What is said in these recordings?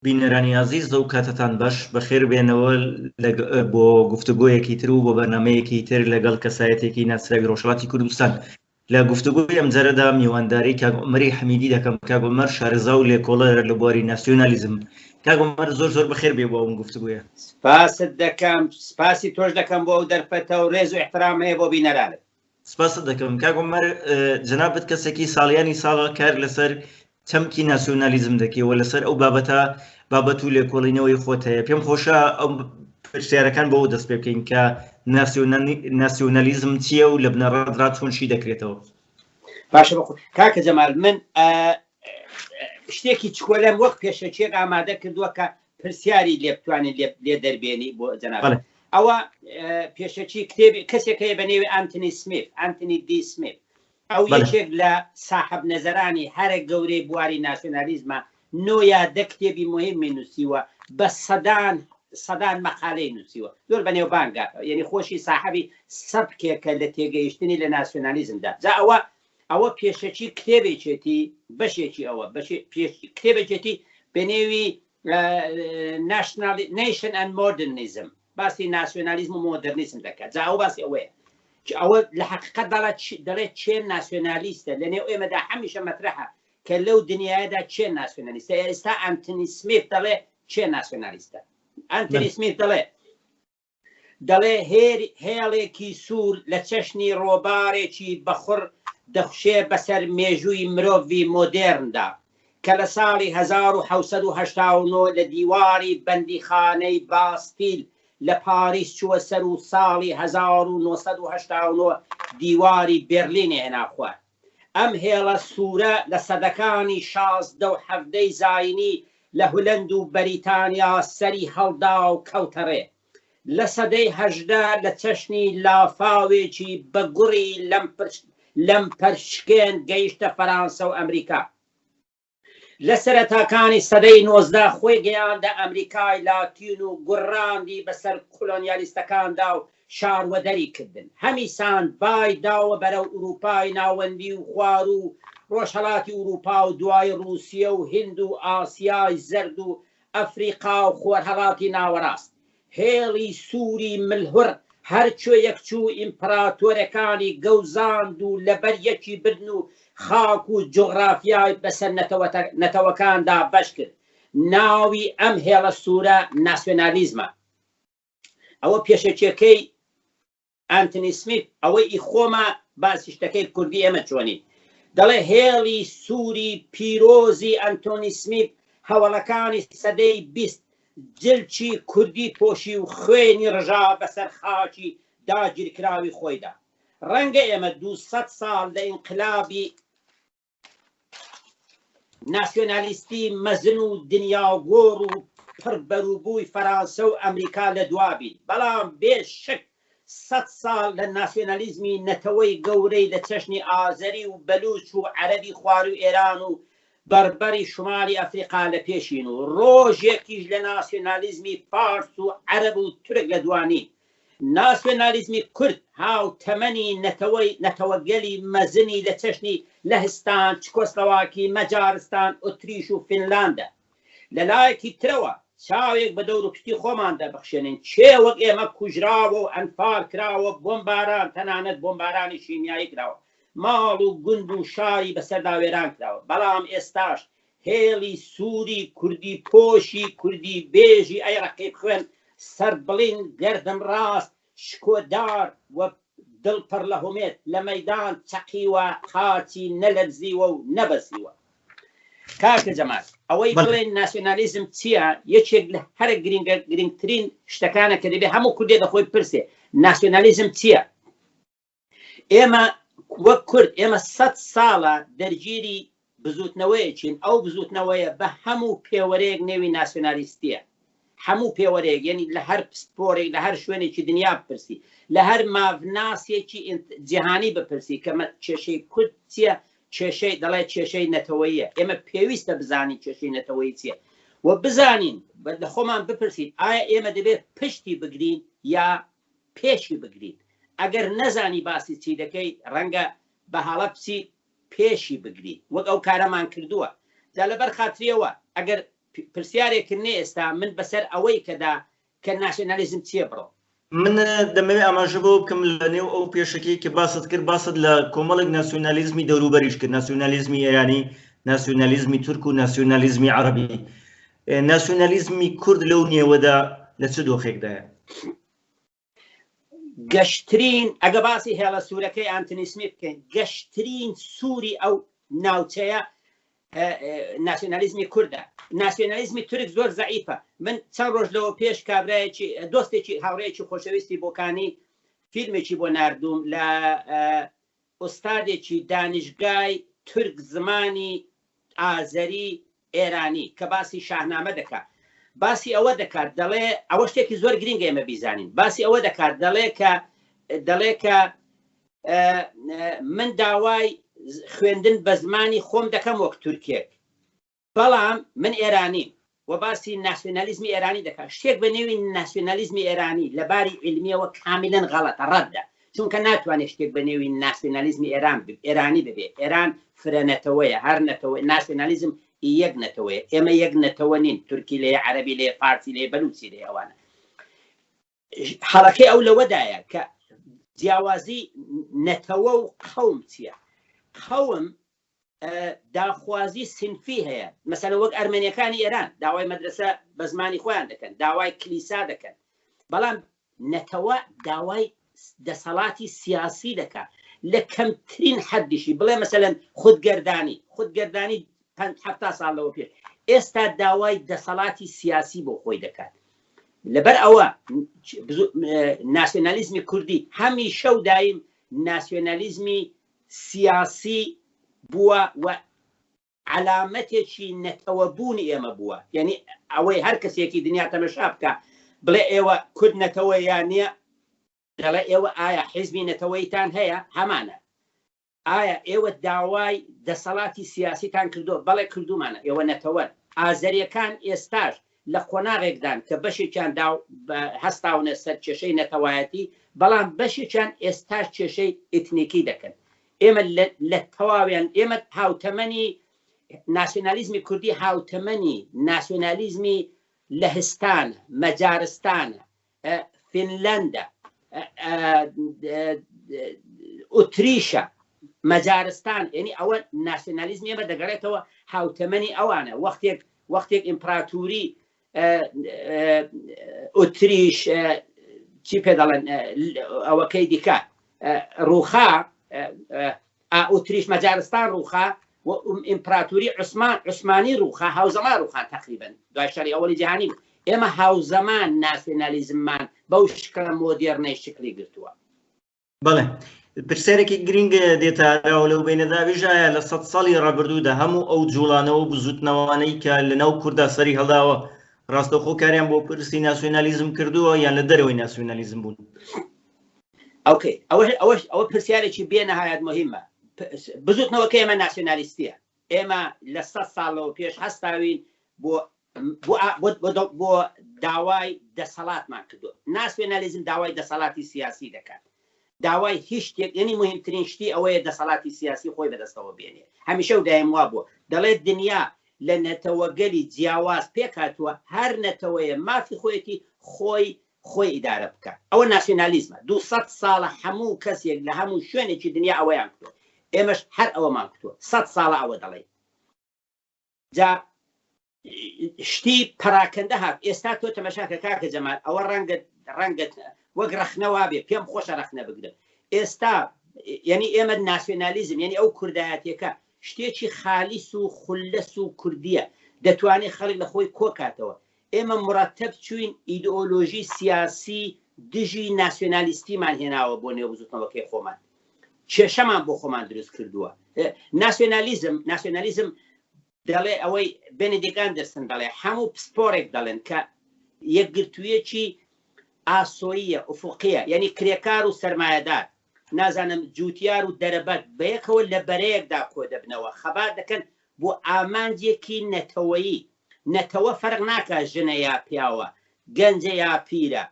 بینەرانی ئازیز ئەو کاتەتان باش، بەخێر بێنەوە بۆ گفتوگۆیەکی تر و بۆ بەرنامەیەکی تر لەگەڵ کەسایەتێکی ناسراوی ڕۆژهەڵاتی کوردستان. لە گفتوگۆی ئەمجارەدا میوانداری کاک عومەری حەمیدی دەکەم. کاک عومەر شارەزا و لێکۆڵەرە لە بواری ناسیۆنالیزم. کاک عومەر زۆر زۆر بەخێر بێ بۆ ئەم گفتوگۆیە. سپاست دەکەم، سپاسی تۆش دەکەم بۆ ئەو دەرفەتە و ڕێز و ئیحترام هەیە بۆ بینەرانت. سپاست دەکەم کاک عومەر. جەنابت کەسێکی ساڵیانی ساڵە کار لەسەر چەمکی ناسیۆنالیزم دەکەی و لەسەر ئەو بابەتە بابەت و لێکۆڵینەوەی خۆت هەیە. پێم خۆشە ئەو پرسیارەکان بەوە دەست پێ بکەین کە ناسیۆنالیزم چییە و لە بنەڕەتدا چۆن شی دەکرێتەوە؟ باشە بەخۆ کاکە جەمال من شتێکی چکۆلەم وەک پێشەکیەک ئامادە کردووە کە پرسیاری لێ بتوانین لێ دەربێنی بۆ جەناب ئەوە پێشەکی کتێبی کەسێک هەیە بە نێوی ئەنتنی سمیت ئەنتنی دی سمیت ئەو یەکێک لە ساحەب نەزەرانی هەرە گەورەی بواری ناسیۆنالیزمە، نۆ یا دە کتێبی موهیمی نووسیوە، بە سەدان سەدان مەقالەی نووسیوە، زۆر بەنێوبانگە، یەنی خۆشی ساحەبی سەبکێکە لە تێگەیشتنی لە ناسیۆنالیزمدا. جا ئەوە ئەوە پێشەکی کتێبێکێتی، بەشێکی ئەوە بەشێ پێش کتێبێکێتی بە نێوی National Nation and Modernism باسی ناسیۆنالیزم و مۆدرنیزم دەکات. جا ئەوە باسی ئەوەیە ئەوە لە حەقیقەت دەڵێ دەڵێ کێ ناسیۆنالیستە لە نێو ئێمەدا هەمیشە مەترەحە کە لەو دنیایەدا کێ ناسیۆنالیستە. ئێستا ئەنتنی سمیت دەڵێ کێ ناسیۆنالیستە. ئەنتنی سمیت دەڵێ دەڵێ هێر هێڵێکی سوور لە چەشنی ڕۆبارێکی بەخوڕ دەخشێ بەسەر مێژووی مرۆڤی مۆدێرندا کە لە ساڵی 1789 لە دیواری بەندیخانەی باستیل لە پاریس چووە سەر و ساڵی 1989 دیواری بێرلینی هێنا خوار. ئەم هێڵە سوورە لە سەدەکانی 16 و حەڤدەی زاینی لە هولەند و بەریتانیا سەری هەڵدا و کەوتە ڕێ. لە سەدەی 18 لە چەشنی لافاوێکی بە گوڕی لەمپەرشکێن گەیشتە فەرانسە و ئەمریکا. لە سەرەتاکانی سەدەی 19 خۆی گەیاندە ئەمریکای لاتین و گوڕاندی بەسەر کۆلۆنیالیستەکاندا و شاروەدەری کردن. هەمیسان بای داوە بەرەو ئورووپای ناوەندی و خواروو و ڕۆژهەڵاتی ئورووپا و دوای ڕووسیە و هیند و ئاسیای زەرد و ئەفریقا و خۆرهەڵاتی ناوەڕاست. هێڵی سووری ملهوڕ هەر کوێیەک چوو ئیمپراتۆرەکانی گەوزاند و لەبەر یەکی بردن و خاک و جوغرافیای بەسەر نەتەوەکاندا بەش کرد. ناوی ئەم هێڵە سوورە ناسیۆنالیزمە. ئەوە پێشەکیەکەی ئانتنی سمیت ئەوەی ئی خۆما باسی شتەکەی کوردی ئێمە چۆنین دەڵێ هێڵی سووری پیرۆزی ئەنتۆنی سمیت هەوەڵەکانی سەدەی 20 جلکی کوردی پۆشی و خوێنی ڕژا بەسەر خاکی داگیرکراوی خۆیدا. ڕەنگە ئێمە 200 ساڵ لە ئینقلابی ناسیۆنالیستی مەزن و دنیاگۆڕ و پڕ بەروبووی فەرانسە و ئەمریکا لە دوا بین، بەڵام بێ شک سەت ساڵ لە ناسیۆنالیزمی نەتەوەی گەورەی لە چەشنی ئازەری و بەلووچ و عەرەبی خواروی ئێران و بەربەری شومالی ئەفریقا لە پێشین و ڕۆژێکیش لە ناسیۆنالیزمی فارس و عەرەب و تورک لە دوا نین. ناسیۆنالیزمی کورد هاوتەمەنی نەتەوەی نەتەوەگەلی مەزنی لە چەشنی لەهستان، چکۆسلۆواکی، مەجارستان، ئوتریش و فینلاندە. لە لایەکی ترەوە چاوێک بە دەوروپشتی خۆماندا بخشێنین، کێ وەک ئێمە کوژراوە و ئەنفال کراوە، بۆمباران، تەنانەت بۆمبارانی شیمیایی کراوە، ماڵ و گوند و شاری بەسەردا وێران کراوە، بەڵام ئێستاش هێڵی سووری کوردی پۆشی کوردی بێژی ئەی ڕەقیب خوێن سەربڵیند گەردن ڕاست شکۆدار و دڵ پڕ لە هومێد لە مەیدان چەقیوە قاچی نەلەرزیوە و نەبەزیوە. کاکە جەمال ئەوەی بڵێن ناسیۆنالیزم چییە یەکێک لە هەرە گرینگە گرینگترین شتەکانە کە دەبێ هەموو کوردێ لە خۆی پرسێ ناسیۆنالیزم چییە؟ ئێمە وەک کورد ئێمە سەت ساڵە دەرگیری بزوتنەوەیەکین، ئەو بزوتنەوەیە بە هەموو پێوەرەیەک نێوی ناسیۆنالیستیە، هەموو پێوەرەیەک یەنی لە هەر پسپۆرێک لە هەر شوێنێکی دنیا بپرسی، لە هەر ماڤناسێکی جیهانی بپرسی کە کێشەی کورد چیە، کێشەی دەڵێ کێشەی نەتەوەییە، ئێمە پێویستە بزانین کێشەی نەتەوەیی چیە و بزانین لە خۆمان بپرسین ئایا ئێمە دەبێت پشتی بگرین یا پێشی بگریت ئەگەر نەزانی باسی چی دەکەی ڕەنگە بە هەڵە بچی پێشی بگری وەک ئەو کارەمان کردووە جا لەبەر خاتریەوە ئەگەر. پرسیارێکن نێ ئێستا من بەسەر ئەوەی کەدا کە ناسیۆنالیزم چییە بڕۆ. من دەمەوێت ئاماژە بەوە بکەم لە نێو ئەو پێشەکیەی کە باست کرد باست لە کۆمەڵێک ناسیۆنالیزمی دەوروبەریش کرد، ناسیۆنالیزمی ئێرانی، ناسیۆنالیزمی تورک و ناسیۆنالیزمی عەڕەبی. ناسیۆنالیزمی کورد لەو نێوەدا لە چ دۆخێکدایە؟ گەشترین، ئەگە باسی هێڵە سوورەکەی ئانتنی سمیت بکەین، گەشترین سووری ئەو ناوچەیە ناسیۆنالیزمی کوردە. ناسیۆنالیزمی تورک زۆر زەعیفە. من چەند ڕۆژ لەوە پێش کابرایەکی دۆستێکی هاوڕێیەکی خۆشەویستی بۆکانی فیلمێکی بۆ ناردووم لە ئوستادێکی دانیشگای تورک زمانی ئازەری ئێرانی کە باسی شاهنامە دەکات باسی ئەوە دەکات دەڵێ ئەوە شتێکی زۆر گرینگە ئێمە بیزانین باسی ئەوە دەکات دەڵێ کە دەڵێ کە من داوای خوێندن بە زمانی خۆم دەکەم وەک تورکێک بەڵام من ئێرانیم و باسی ناسیۆنالیزمی ئێرانی دەکات شتێک بە نێوی ناسیۆنالیزمی ئێرانی لە باری عیلمیەوە کامیلەن غەڵەتە ڕەدە چونکە ناتوانێت شتێک بە نێوی ناسیۆنالیزمی ئێران ئێرانی ببێ ئێران فرە نەتەوەیە هەر نەتەوە ناسیۆنالیزم یەک نەتەوەیە ئێمە یەک نەتەوە نین تورکی لێ عەرەبی لێ فارسی لێ بەلوچی لێ ئەوانە هەڵەکەی ئەو لەوەدایە کە جیاوازی نەتەوە و قەوم چییە؟ قەوم داخوازی سنفی هەیە مەسەلەن وەک ئەرمەنیەکانی ئێران داوای مەدرسە بە زمانی خۆیان دەکەن داوای کلیسا دەکەن بەڵام نەتەوە داوای دەسەڵاتی سیاسی دەکات لە کەمترین حەدیشی بڵێ مەسەلەن خودگەردانی خودگەردانی ه ساڵ لەوە پێش ئێستا داوای دەسەڵاتی سیاسی بۆ خۆی دەکات لەبەر ئەوە ناسیۆنالیزمی کوردی هەمیشە و دایم ناسیۆنالیزمی سیاسی بووە و عەلامەتێکی نەتەوە بوونی ئێمە بووە یعنی ئەوەی هەر کەسێکی دنیا تەمەشا بکە بڵێ ئێوە کورد نەتەوە یان نییە دەڵێ ئێوە ئایا حیزبی نەتەوەیتان هەیە هەمانە ئایا ئێوە داوای دەسەڵاتی سیاسیتان کردووە؟ بەڵێ کردوومانە، ئێوە نەتەوەن. ئازەرییەکان ئێستاش لە قۆناغێکدان کە بەشێکیان هەستاونە سەر کێشەی نەتەوایەتی، بەڵام بەشێکیان ئێستاش کێشەی ئیتنیکی دەکەن. ئێمە لە تەواویان، ئێمە هاوتەمەنی ناسیۆنالیزمی کوردی هاوتەمەنی ناسیۆنالیزمی لەهستانە، مەجارستانە، فینلەندە، ئوتریشە، مەجارستان، یعنی ئەوە ناسیۆنالیزمی ئێمە دەگەڕێتەوە هاوتەمەنی ئەوانە وەختێک وەختێک ئیمپراتوری ئوتریش چی پێ دەڵێن ئەوەکەی دیکە ڕوخا ئوتریش مەجارستان ڕووخا و ئیمپراتوری عوسمان عوسمانی ڕووخا هاوزەمان ڕووخان تەقریبەن دوای شەڕی ئەوەڵی جیهانی بوو ئێمە هاوزەمان ناسیۆنالیزممان بەو شکڵە مۆدێرنەی شکلی گرتووە. بەڵێ پرسیارێکی گرینگ دێتە ئاراوە لەو بەینەدا ئەویش ئایا لە سەد ساڵی ڕابردوودا هەموو ئەو جوڵانەوە و بزووتنەوانەی کە لەناو کوردا سەری هەڵداوە ڕاستەوخۆ کاریان بۆ پرسی ناسیۆنالیزم کردووە یان لە دەرەوەی ناسیۆنالیزم بوون؟ ئۆکەی ئەوە ئەوەش ئەوە پرسیارێکی بێ نەهایەت مهمە بزوتنەوەکە ئێمە ناسیۆنالیستیە ئێمە لە سە ساڵەوە پێش هەستاوین بۆ بۆ داوای دەسەڵاتمان کردو ناسیۆنالیزم داوای دەسەڵاتی سیاسی دەکات داوای هیچ شتێک یعنی مهمترین شتی ئەوەیە دەسەڵاتی سیاسی خۆی بەدەستەوە بێنێ هەمیشە و دایم وا بووە دەڵێت دنیا لە نەتەوەگەلی جیاواز پێکهاتووە هەر نەتەوەیە مافی خۆیەتی خۆی خۆی ئیدارە بکات ئەوە ناسیۆنالیزمە 200 ساڵە هەموو کەسێک لە هەموو شوێنێکی دنیا ئەوەیان کردووە ئێمەش هەر ئەوەمان کردووە سەد ساڵە ئەوە دەڵێین جا شتی پەراکەندە هات ئێستا تۆ تەمەشاکە کاکە جەمال ئەوە ڕەنگە ڕەنگە وەک ڕەخنە وابێ پێم خۆشە ڕەخنە بگرم ئێستا یعنی ئێمە ناسیۆنالیزم یعنی ئەو کوردایەتەکە شتێکی خالیس و خولەس و کوردیە دەتوانێت خەڵک لە خۆی کۆکاتەوە ئێمە مورەتەب چووین ئیدئۆلۆژی سیاسی دژی ناسیۆنالیستیمان هێناوە بۆ نێو بزوتنەوەکەی خۆمان کێشەمان بۆ خۆمان دروست کردووە ناسیۆنالیزم ناسیۆنالیزم دەڵێ ئەوەی بێنێدیک ئەندرسن دەڵێ هەموو پسپۆرێک دەڵێن کە یەکگرتوویەکی ئاسۆییە ئوفقیە یعنی کرێکار و سەرمایەدار نازانم جوتیار و دەرەبەگ بەیەکەوە لە بەرەیەکدا کۆ دەبنەوە خەبات دەکەن بۆ ئامانجێکی نەتەوەیی نەتەوە فەرق ناکا ژنە یا پیاوە، گەنجە یا پیرە،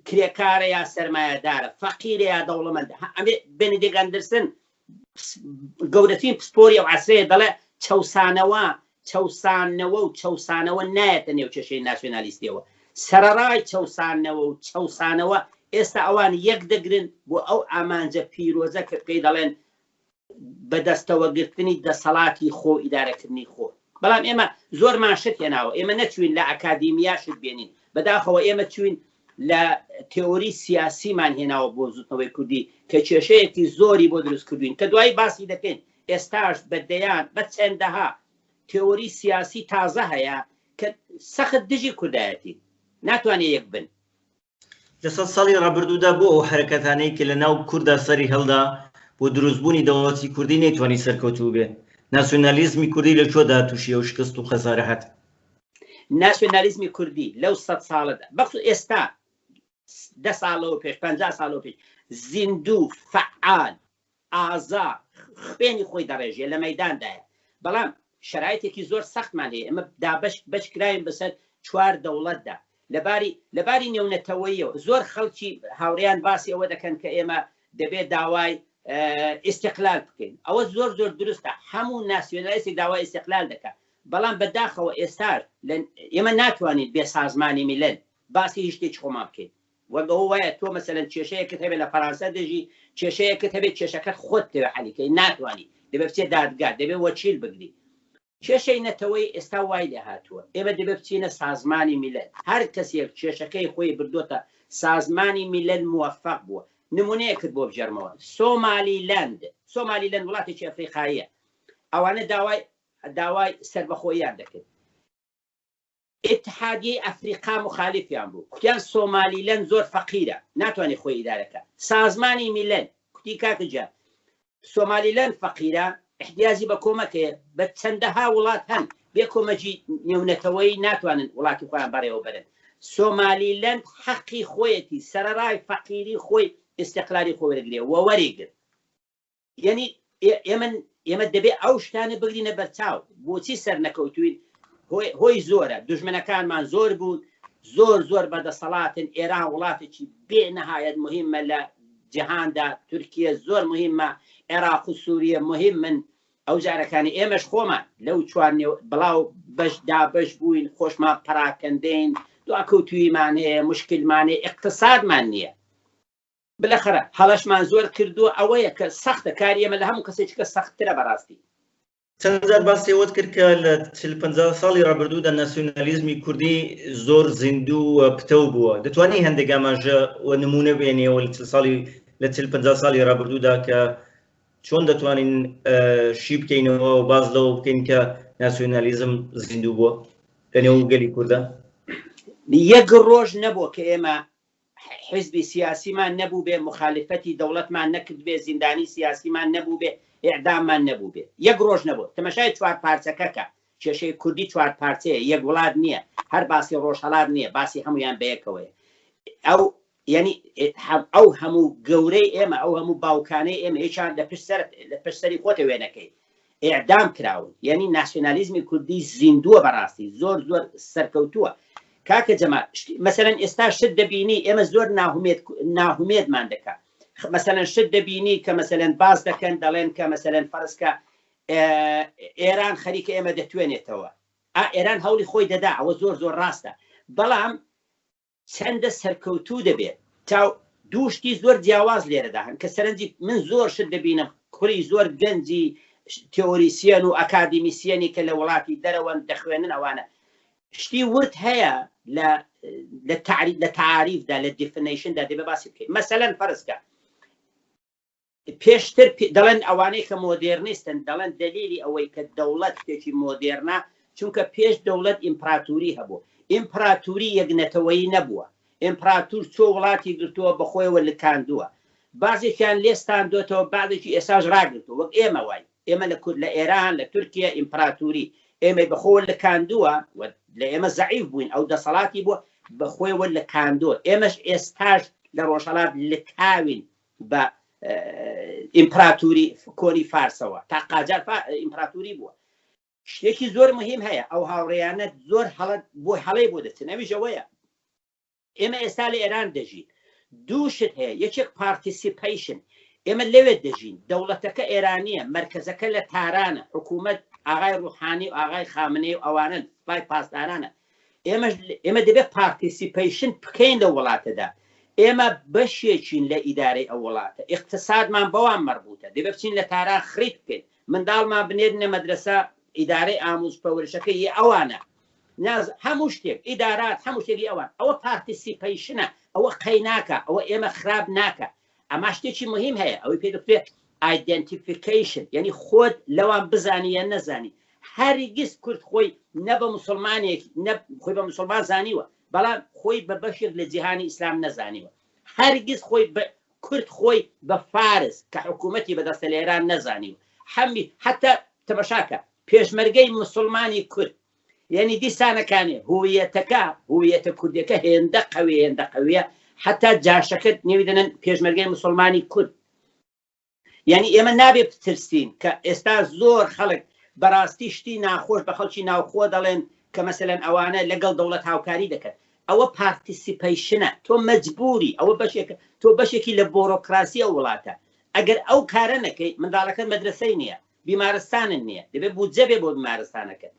کرێکارە یا سەرمایەدارە، فەقیرە یا دەوڵەمەندە. ئەمێ بێنیدیک ئەندرسن گەورەترین پسپۆری ئەو عەسرەیە دەڵێ چەوسانەوە. چەوساندنەوە و چەوسانەوە نایەتە نێو کێشەی ناسیۆنالیستیەوە. سەرەڕای چەوساندنەوە و چەوسانەوە، ئێستا ئەوان یەک دەگرن بۆ ئەو ئامانجە پیرۆزە کە پێی دەڵێن بەدەستەوەگرتنی دەسەڵاتی خۆ ئیدارەکردنی خۆ. بەڵام ئێمە زۆرمان شت هێناوە، ئێمە نەچووین لە ئەکادیمیا شت بێنین، بەداخەوە ئێمە چووین لە تێئۆری سیاسیمان هێناوە بۆ بزووتنەوەی کوردی کە کێشەیەکی زۆری بۆ دروست کردووین کە دوایی باسی دەکەین. ئێستاش بە دەیان، بە چەندەها تێئۆری سیاسی تازە هەیە کە سەخت دژی کوردایەتین، ناتوانێ یەک بن. لە سەد ساڵی ڕابردوودا بۆ ئەو حەرەکەتانەی کە لە ناو کوردا سەری هەڵدا بۆ دروستبوونی دەوڵەتی کوردی نەیتوانی سەرکەوتوو بێ؟ ناسیۆنالیزمی کوردی لە کوێدا تووشی ئەو شکست و خەسارە هات؟ ناسیۆنالیزمی کوردی لەو سەد ساڵەدا، بەخسوس ئێستا دە ساڵەوە پێش، 50 ساڵەوە پێش، زیندوو، فەعال، ئازا، خوێنی خۆی دەڕێژێ، لە مەیداندایە. بەڵام شەرایتێکی زۆر سەختمان هەیە، ئێمە دابەش بەش کراوین بەسەر چوار دەوڵەتدا. لە باری لە باری نێونەتەوەییەوە زۆر خەڵکی هاوڕێیان باسی ئەوە دەکەن کە ئێمە دەبێ داوای ئیستیقلال بکەین. ئەوە زۆر زۆر دروستە، هەموو ناسیۆنالیستێک داوای ئیستیقلال دەکا. بەڵام بە داخەوە ئێستاش لە ئێمە ناتوانین بێ سازمانی میلل باسی هیچ شتێکی خۆمان بکەین. وەک ئەوە وایە تۆ مەسەلەن کێشەیەکت هەبێت لە فەرانسە دەژی، کێشەیەکت هەبێت کێشەکەت خۆت بتەوێت حەلی کەی ناتوانی، دەبێت بچیە دادگا، دەبێت وەکیل بگری. کێشەی نەتەوەی ئێستا وای لێ هاتووە ئێمە دەبێت بچینە سازمانی میلل، هەر کەسێک کێشەکەی خۆی بردۆتە سازمانی میلل موەفەق بووە. نمونەیەکت بۆ بگێڕمەوە، سۆمالیلەند، سۆمالیلەند وڵاتێکی ئەفریقاییە، ئەوانە داوای داوای سەربەخۆییان دەکرد، ئیتحادیەی ئەفریقا موخالیفیان بوو کوتیان سۆمالیلەند زۆر فەقیرە ناتوانێ خۆی ئیدارە کا. سازمانی میلل کوتی کاکە گیان سۆمالیلەند فەقیرە ئیحتیاجی بە کۆمەک هەیە بە چەندەها وڵات هەن بێ کۆمەکی نێونەتەوەیی ناتوانن وڵاتی خۆیان بەڕێوە بەرن. سۆمالیلەند حەقی خۆیەتی سەرەڕای فەقیری خۆی ئیستقلالی خۆ وەرگرێ و وەریگرت. یعنی ئێمە ئێمە دەبێ ئەو شتانە بگرینە بەرچاو بۆچی سەرنەکەوتوین هۆی زۆرە دوژمنەکانمان زۆر بوون زۆر زۆر بەدەسەڵاتن ئێران وڵاتێکی بێ نەهایەت مهمە لە جیهاندا تورکیە زۆر مهمە عێراق و سووریە مهمن ئەو جارەکانی ئێمەش خۆمان لەو چوار بڵاو بەش دابەش بووین خۆشمان پەراکەندەین دواکەوتویمان هەیە مشکلمانێ اقتصادمان نییە بلەخەرە هەڵەشمان زۆر کردووە ئەوەیە کە سەختە کاری ئێمە لە هەموو کەسێکی کە سەختترە بەڕاستی. چەند جار باسی ئەوەت کرد کە لە 40 50 ساڵی ڕابردوودا ناسیۆنالیزمی کوردی زۆر زیندوو و پتەو بووە. دەتوانی هەندێک ئاماژە و نموونە بێنیەوە لە 40 ساڵی لە 40 50 ساڵی ڕابردوودا کە چۆن دەتوانین شی بکەینەوە و باس لەوە بکەین کە ناسیۆنالیزم زیندوو بووە لە نێو گەلی کوردە؟ یەک ڕۆژ نەبووە کە ئێمە حیزبی سیاسیمان نەبووبێ، موخالیفەتی دەوڵەتمان نەکردبێ، زیندانی سیاسیمان نەبووبێ، ئیعداممان نەبووبێ. یەک ڕۆژ نەبوو. تەمەشای چوارپارچەکە کە. کێشەی کوردی چوارپارچەیە، یەک وڵات نییە. هەر باسی ڕۆژهەڵات نییە، باسی هەموویان بەیەکەوەیە. ئەو یانی ئەو هەموو گەورەی ئێمە، ئەو هەموو باوکانەی ئێمە یەکیان لە پشت سەرت، لە پشت سەری خۆتە وێنەکەی. ئیعدام کراون یانی ناسیۆنالیزمی کوردی زیندووە بەڕاستی زۆر زۆر سەرکەوتووە کاکە جەمال مەسەلەن ئێستا شت دەبینی ئێمە زۆر ناهومێد ناهومێدمان دەکا مەسەلەن شت دەبینی کە مەسەلەن باس دەکەن دەڵێن کە مەسەلەن فەرزکە ئێران خەریکە ئێمە دەتوێنێتەوە ئا ئێران هەوڵی خۆی دەدا ئەوە زۆر زۆر ڕاستە بەڵام چەندە سەرکەوتوو دەبێت چاو دوو شتی زۆر جیاواز لێرەدا هەن کە سەرنجی من زۆر شت دەبینم کوڕی زۆر گەنجی تێۆریسیەن و ئەکادیمیسیەنی کە لە وڵاتی دەرەوەن دەخوێنن ئەوانە شتی ورد هەیە لە لە تعریف لە تعاریفدا لە definition دا دەبێ باسی بکەین مەسەلەن فەرزکە پێشتر دەڵێن ئەوانەی کە مۆدێرنیستن دەڵێن دەلیلی ئەوەی کە دەوڵەت شتێکی مۆدێرنە چونکە پێش دەوڵەت ئیمپراتوری هەبوو ئیمپراتوری یەک نەتەوەیی نەبووە ئیمپراتور چۆ وڵاتی گرتووە بەخۆیەوە لکاندووە بازێکیان لێستاندۆتەوە بازێکی ئێساش ڕاگرتووە وەک ئێمە وای ئێمە لە کورد لە ئێران لە تورکیە ئیمپراتوری ئێمەی بەخۆوە لکاندووە و لە ئێمە زەعیف بووین ئەو دەسەڵاتی بووە بەخۆیەوە لکاندووە ئێمەش ئێستاش لە ڕۆژهەڵات لکاوین بە ئیمپراتوری کۆنی فارسەوە تا قاجار ئیمپراتوری بووە شتێکی زۆر مهم هەیە ئەو هاوڕێیانە زۆر هەڵە بۆ هەڵەی بۆ دەچن ئەویش ئەوەیە ئێمە ئێستا لە ئێران دەژین دوو شت هەیە یەکێک participation ئێمە لەوێت دەژین دەوڵەتەکە ئێرانیە مەرکەزەکە لە تارانە حکوومەت ئاغای ڕوحانی و ئاغای خامنەی و ئەوانەن، سوپای پاسدارانە. ئێمەش ئێمە دەبێت participation بکەین لەو وڵاتەدا. ئێمە بەشێکین لە ئیدارەی ئەو وڵاتە. ئیقتسادمان بەوان مەربوتە. دەبێت بچین لە تاران خریت بکەین. منداڵمان بنێرنە مەدرەسە، ئیدارەی ئاموز پەورشەکە ی ئەوانە. ناز هەموو شتێک، ئیدارات، هەموو شتێک ی ئەوان. ئەوە participation ە، ئەوە قەیناکە، ئەوە ئێمە خراپ ناکا. ئەما شتێکی موهیم هەیە، ئەوەی پێ دەکرێ identification، یەنی خۆت لەوان بزانی یان نەزانی. هەرگیز کورد خۆی نە بە موسڵمانێک، نە خۆی بە موسڵمان زانیوە، بەڵام خۆی بە بەشێک لە جیهانی ئیسلام نەزانیوە. هەرگیز خۆی بە کورد خۆی بە فارس کە حکوومەتی بەدەستە لە ئێران نەزانیوە. حەمی حەتا تەمەشاکە پێشمەرگەی موسڵمانی کورد یەنی دیسانەکانێ هویەتەکە هویەتە کوردیەکە هێندە قەویە هێندە قەویە حەتا جاشەکەت نێوی دەنن پێشمەرگەی موسڵمانی کورد. یانی ئێمە نابێ بترسین کە ئێستا زۆر خەڵک بەڕاستی شتی ناخۆش بە خەڵکی ناوخۆ دەڵێن کە مەسەلەن ئەوانە لەگەڵ دەوڵەت هاوکاری دەکەن. ئەوە participation ە، تۆ مەجبوری، ئەوە بەشێکە، تۆ بەشێکی لە بۆرۆکراسی ئەو وڵاتە. ئەگەر ئەو کارە نەکەی منداڵەکەت مەدرەسەی نییە، بیمارستانت نییە، دەبێ بودجە بێ بۆ بیمارستانەکەت.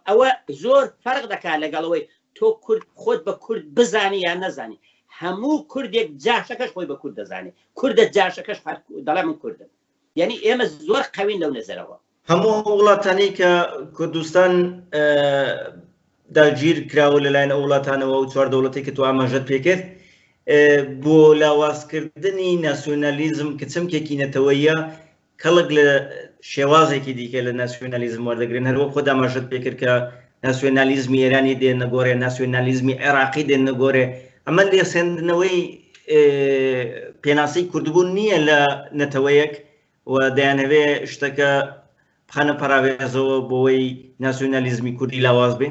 ئەوە زۆر فەرق دەکات لەگەڵ ئەوەی تۆ کورد خۆت بە کورد بزانی یان نەزانی. هەموو کوردێک جاشەکەش خۆی بە کورد دەزانێ، کوردە جاشەکەش هەر دەڵێ من کوردم. یانی ئێمە زۆر قەوین لەو نەزەرەوە. هەموو ئەو وڵاتانەی کە کوردستان داگیر کراوە لەلایەن ئەو وڵاتانەوە و چوار دەوڵەتێک کە تۆ ئاماژەت پێکرد بۆ لاوازکردنی ناسیۆنالیزم کە چەمکێکی نەتەوەیە کەڵک لە شێوازێکی دیکە لە ناسیۆنالیزم وەردەگرن هەروەک خۆت ئاماژەت پێکرد کە ناسیۆنالیزمی ئێرانی دێنە گۆڕێ ناسیۆنالیزمی عێراقی دێنە گۆرێ ئەمە لێسەندنەوەی پێناسەی کوردبوون نییە لە نەتەوەیەک و دەیانهەوێ شتەکە بخەنە پەراوێزەوە بۆوەی ناسیۆنالیزمی کوردی لاواز بێ؟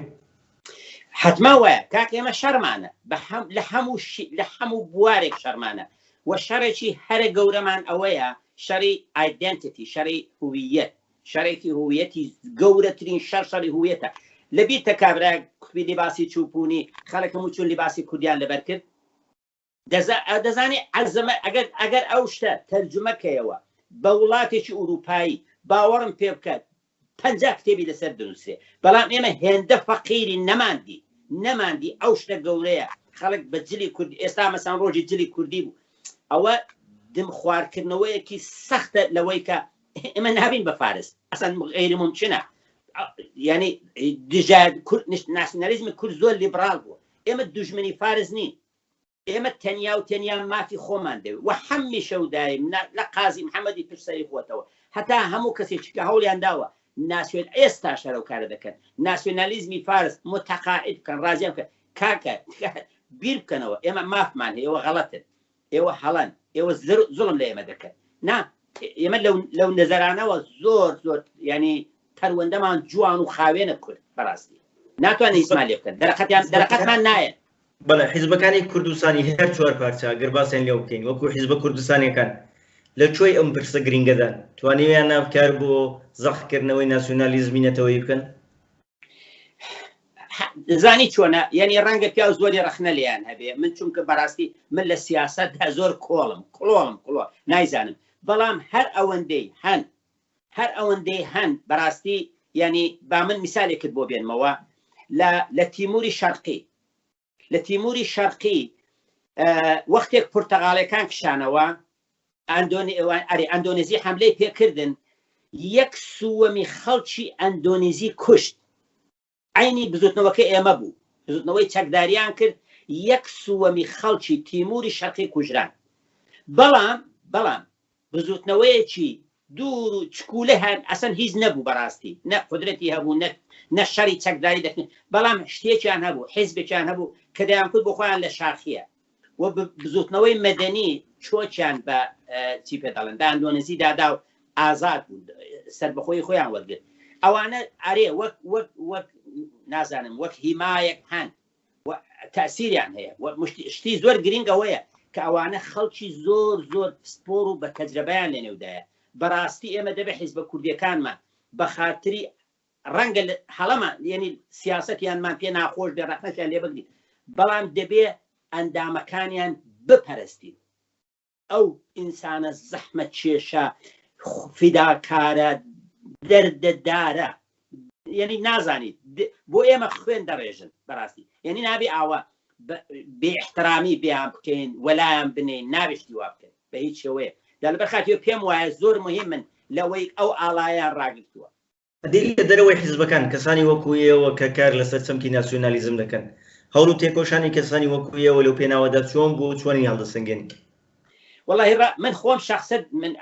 حەتما وایە کاک ئێمە شەڕمانە لە هەموو لە هەموو بوارێک شەڕمانە و شەڕێکی هەرە گەورەمان ئەوەیە شەڕی identity شەڕی هویەت شەڕێکی هویەتی گەورەترین شەڕ شەڕی هویەتە لەبیرتە کابرا کوتبی لیباسی چوپونی خەڵک هەموو چون لیباسی کوردیان لەبەر کرد دەزانی عەزەمە ئەگەر ئەگەر ئەو شتە تەرجومە کەیەوە بە وڵاتێکی ئوروپایی باوەڕم پێ بکە 50 کتێبی لەسەر دنووسێ بەڵام ئێمە هێندە فەقیری نەماندی نەماندی ئەو شتە گەورەیە خەڵک بە جلی کورد ئێستا مەسان ڕۆژی جلی کوردی بوو ئەوە دم خوارکردنەوەیەکی سەختە لەوەی کە ئێمە نابین بە فارس ئەسان غەیری مومکنە یعنی دژە کورد ناسیۆنالیزمی کورد زۆر لیبراڵ بوو ئێمە دوژمنی فارس نین ئێمە تەنیا و تەنیا مافی خۆمان دەوێت و هەمیشە و دایم لە قازی محەممەدی پشت سەری خۆتەوە هەتا هەموو کەسێکی کە هەوڵیان داوە ناسیۆن ئێستاش هەر ئەو کارە دەکەن ناسیۆنالیزمی فارس متەقاعد بکەن ڕازیان بکەن کاکە بیر بکەنەوە ئێمە مافمان هەیە ئێوە غەڵەتن ئێوە هەڵەن ئێوە زوڵم لە ئێمە دەکەن نا ئێمە لەو نەزەرانەوە زۆر زۆر ینی پەروەندەمان جوان و خاوێنە کورد بەڕاستی ناتوانێت هیچمان لێ بکەن دەرەقەتیان دەرەقەتمان نایەن بەڵێ حیزبەکانی کوردستانی هەر چوار پارچە گەر باسیان لێو بکەین وەکو حیزبە کوردستانیەکان لە کوێی ئەم پرسە گرینگەدان توانیویانە کار بۆ زەقکردنەوەی ناسیۆنالیزمی نەتەوەیی بکەن؟ زانی چۆنە یعنی ڕەنگە پیاو زۆری ڕەخنە لێیان هەبێ من چونکە بەڕاستی من لە سیاسەتدا زۆر کۆڵم کڵۆڵم کڵۆ نایزانم بەڵام هەر ئەوەندەی هەن هەر ئەوەندەی هەن بەڕاستی یعنی با من میسالێکت بۆ بێنمەوە لە لە تیموری شەرقی لە تیموری شەرقی وەختێک پرتەغاڵەکان کشانەوە ئەندۆنی ئەندۆنیزی حملەی پێکردن یەک سووەمی خەڵکی ئەندۆنیزی کوشت عەینی بزوتنەوەکە ئێمە بوو، بزوتنەوەی چەکداریان کرد، یەک سووەمی خەڵکی تیموری شەرقی کوژران. بەڵام بەڵام بزوتنەوەیەکی دوور و چکولە هەن ئەسەن هیچ نەبوو بەڕاستی، نە قودرەتی هەبوو نە نە شەڕی چەکداری دەکرد، بەڵام شتێکیان هەبوو، حیزبێکیان هەبوو کە دەیانکوت بۆ خۆیان لە شاخییە و بزوتنەوەی مەدەنی چۆکیان بە چی پێ دەڵێن بە ئەندۆنزی دادا و ئازاد بوون سەربەخۆی خۆیان وەرگرت ئەوانە ئەرێ وەک وەک وەک نازانم وەک هیمایەک هەن و تاسیریان هەیە و شتی زۆر گرنگ ئەوەیە کە ئەوانە خەڵکی زۆر زۆر پسپۆر و بە تەجرەبەیان لەنێودایە بەڕاستی ئێمە دەبێت حیزبە کوردیەکانمان بە خاتری ڕەنگە هەڵەمان یعنی سیاسەتیانمان پێ ناخۆش بێ ڕەخنەشیان لێ بگرین بەڵام دەبێ ئەندامەکانیان بپەرستین ئەو ئینسانە زەحمەتکێشە فیداکارە دەردەدارە. یعنی نازانیت بۆ ئێمە خوێن دەڕێژن بەڕاستی یعنی نابێ ئاوا بێ احترامی بیان بکەین وەلایان بنین نابێ شتی وا بکەن بە هیچ شێوەیەک دا لەبەر خاتری پێم وایە زۆر مهمن لەوەی ئەو ئاڵایان ڕاگرتووە. ئەدی لە دەرەوەی حیزبەکان کەسانی وەکو ئێوە کە کار لەسەر چەمکی ناسیۆنالیزم دەکەن، هەوڵ و تێکۆشانی کەسانی وەکو ئێوە لەو پێناوەدا چۆن بوو و چۆنی هەڵدەسەنگێنی؟ وەڵاهی ڕا من خۆم شەخسەت من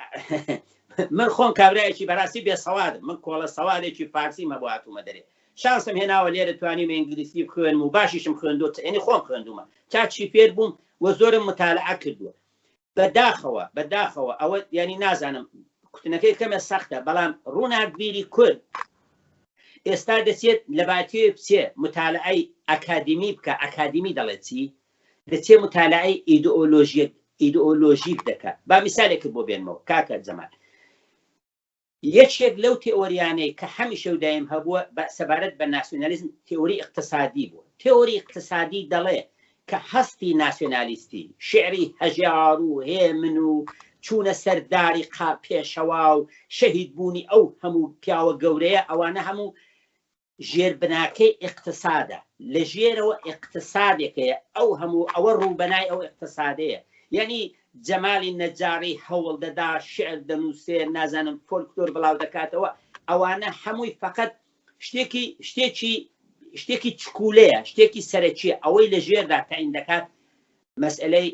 من خۆم کابرایەکی بەڕاستی بێ سەوادم من کۆڵە سەوادێکی فارسیم هەبوو هاتوومە دەرێ شانسم هێناوە لێرە توانیومە ئینگلیسی بخوێنم و باشیشم خوێندووە یعنی خۆم خوێندوومە چاکشی فێر بووم و زۆرم متالعە کردووە بەداخەوە بەداخەوە ئەوە یعنی نازانم کوتنەکەی کەمە سەختە بەڵام ڕووناکبیری کورد ئێستا دەچێت لە باتیێ بچێ متالعەی ئەکادیمی بکە ئەکادیمی دەڵێت چی دەچێ متالعەی ئیدئۆلۆژیک ئیدئۆلۆژیک دەکات با میسالێکت بۆ بێنمەوە کاکە جەمال یەکێک لەو تێئۆریانەی کە هەمیشە و دایم هەبووە بە سەبارەت بە ناسیۆنالیزم تێئۆری ئیقتسادی بووە. تێئۆری ئیقتسادی دەڵێ کە هەستی ناسیۆنالیستی، شیعری هەژار و هێمن و چوونە سەر داری قا پێشەوا و شەهید بوونی ئەو هەموو پیاوە گەورەیە ئەوانە هەموو ژێربناکەی ئیقتسادە، لە ژێرەوە ئیقتسادێک هەیە، ئەو هەموو ئەوە ڕووبەنای ئەو ئیقتسادەیە، یەنی جەمالی نەجاڕی هەوڵ دەدا، شیعر دەنووسێ، نازانم فۆلکلۆر بڵاو دەکاتەوە، ئەوانە هەمووی فەقەت شتێکی شتێکی شتێکی چکولەیە، شتێکی سەرەکییە، ئەوەی لە ژێردا تەعین دەکات مەسئەلەی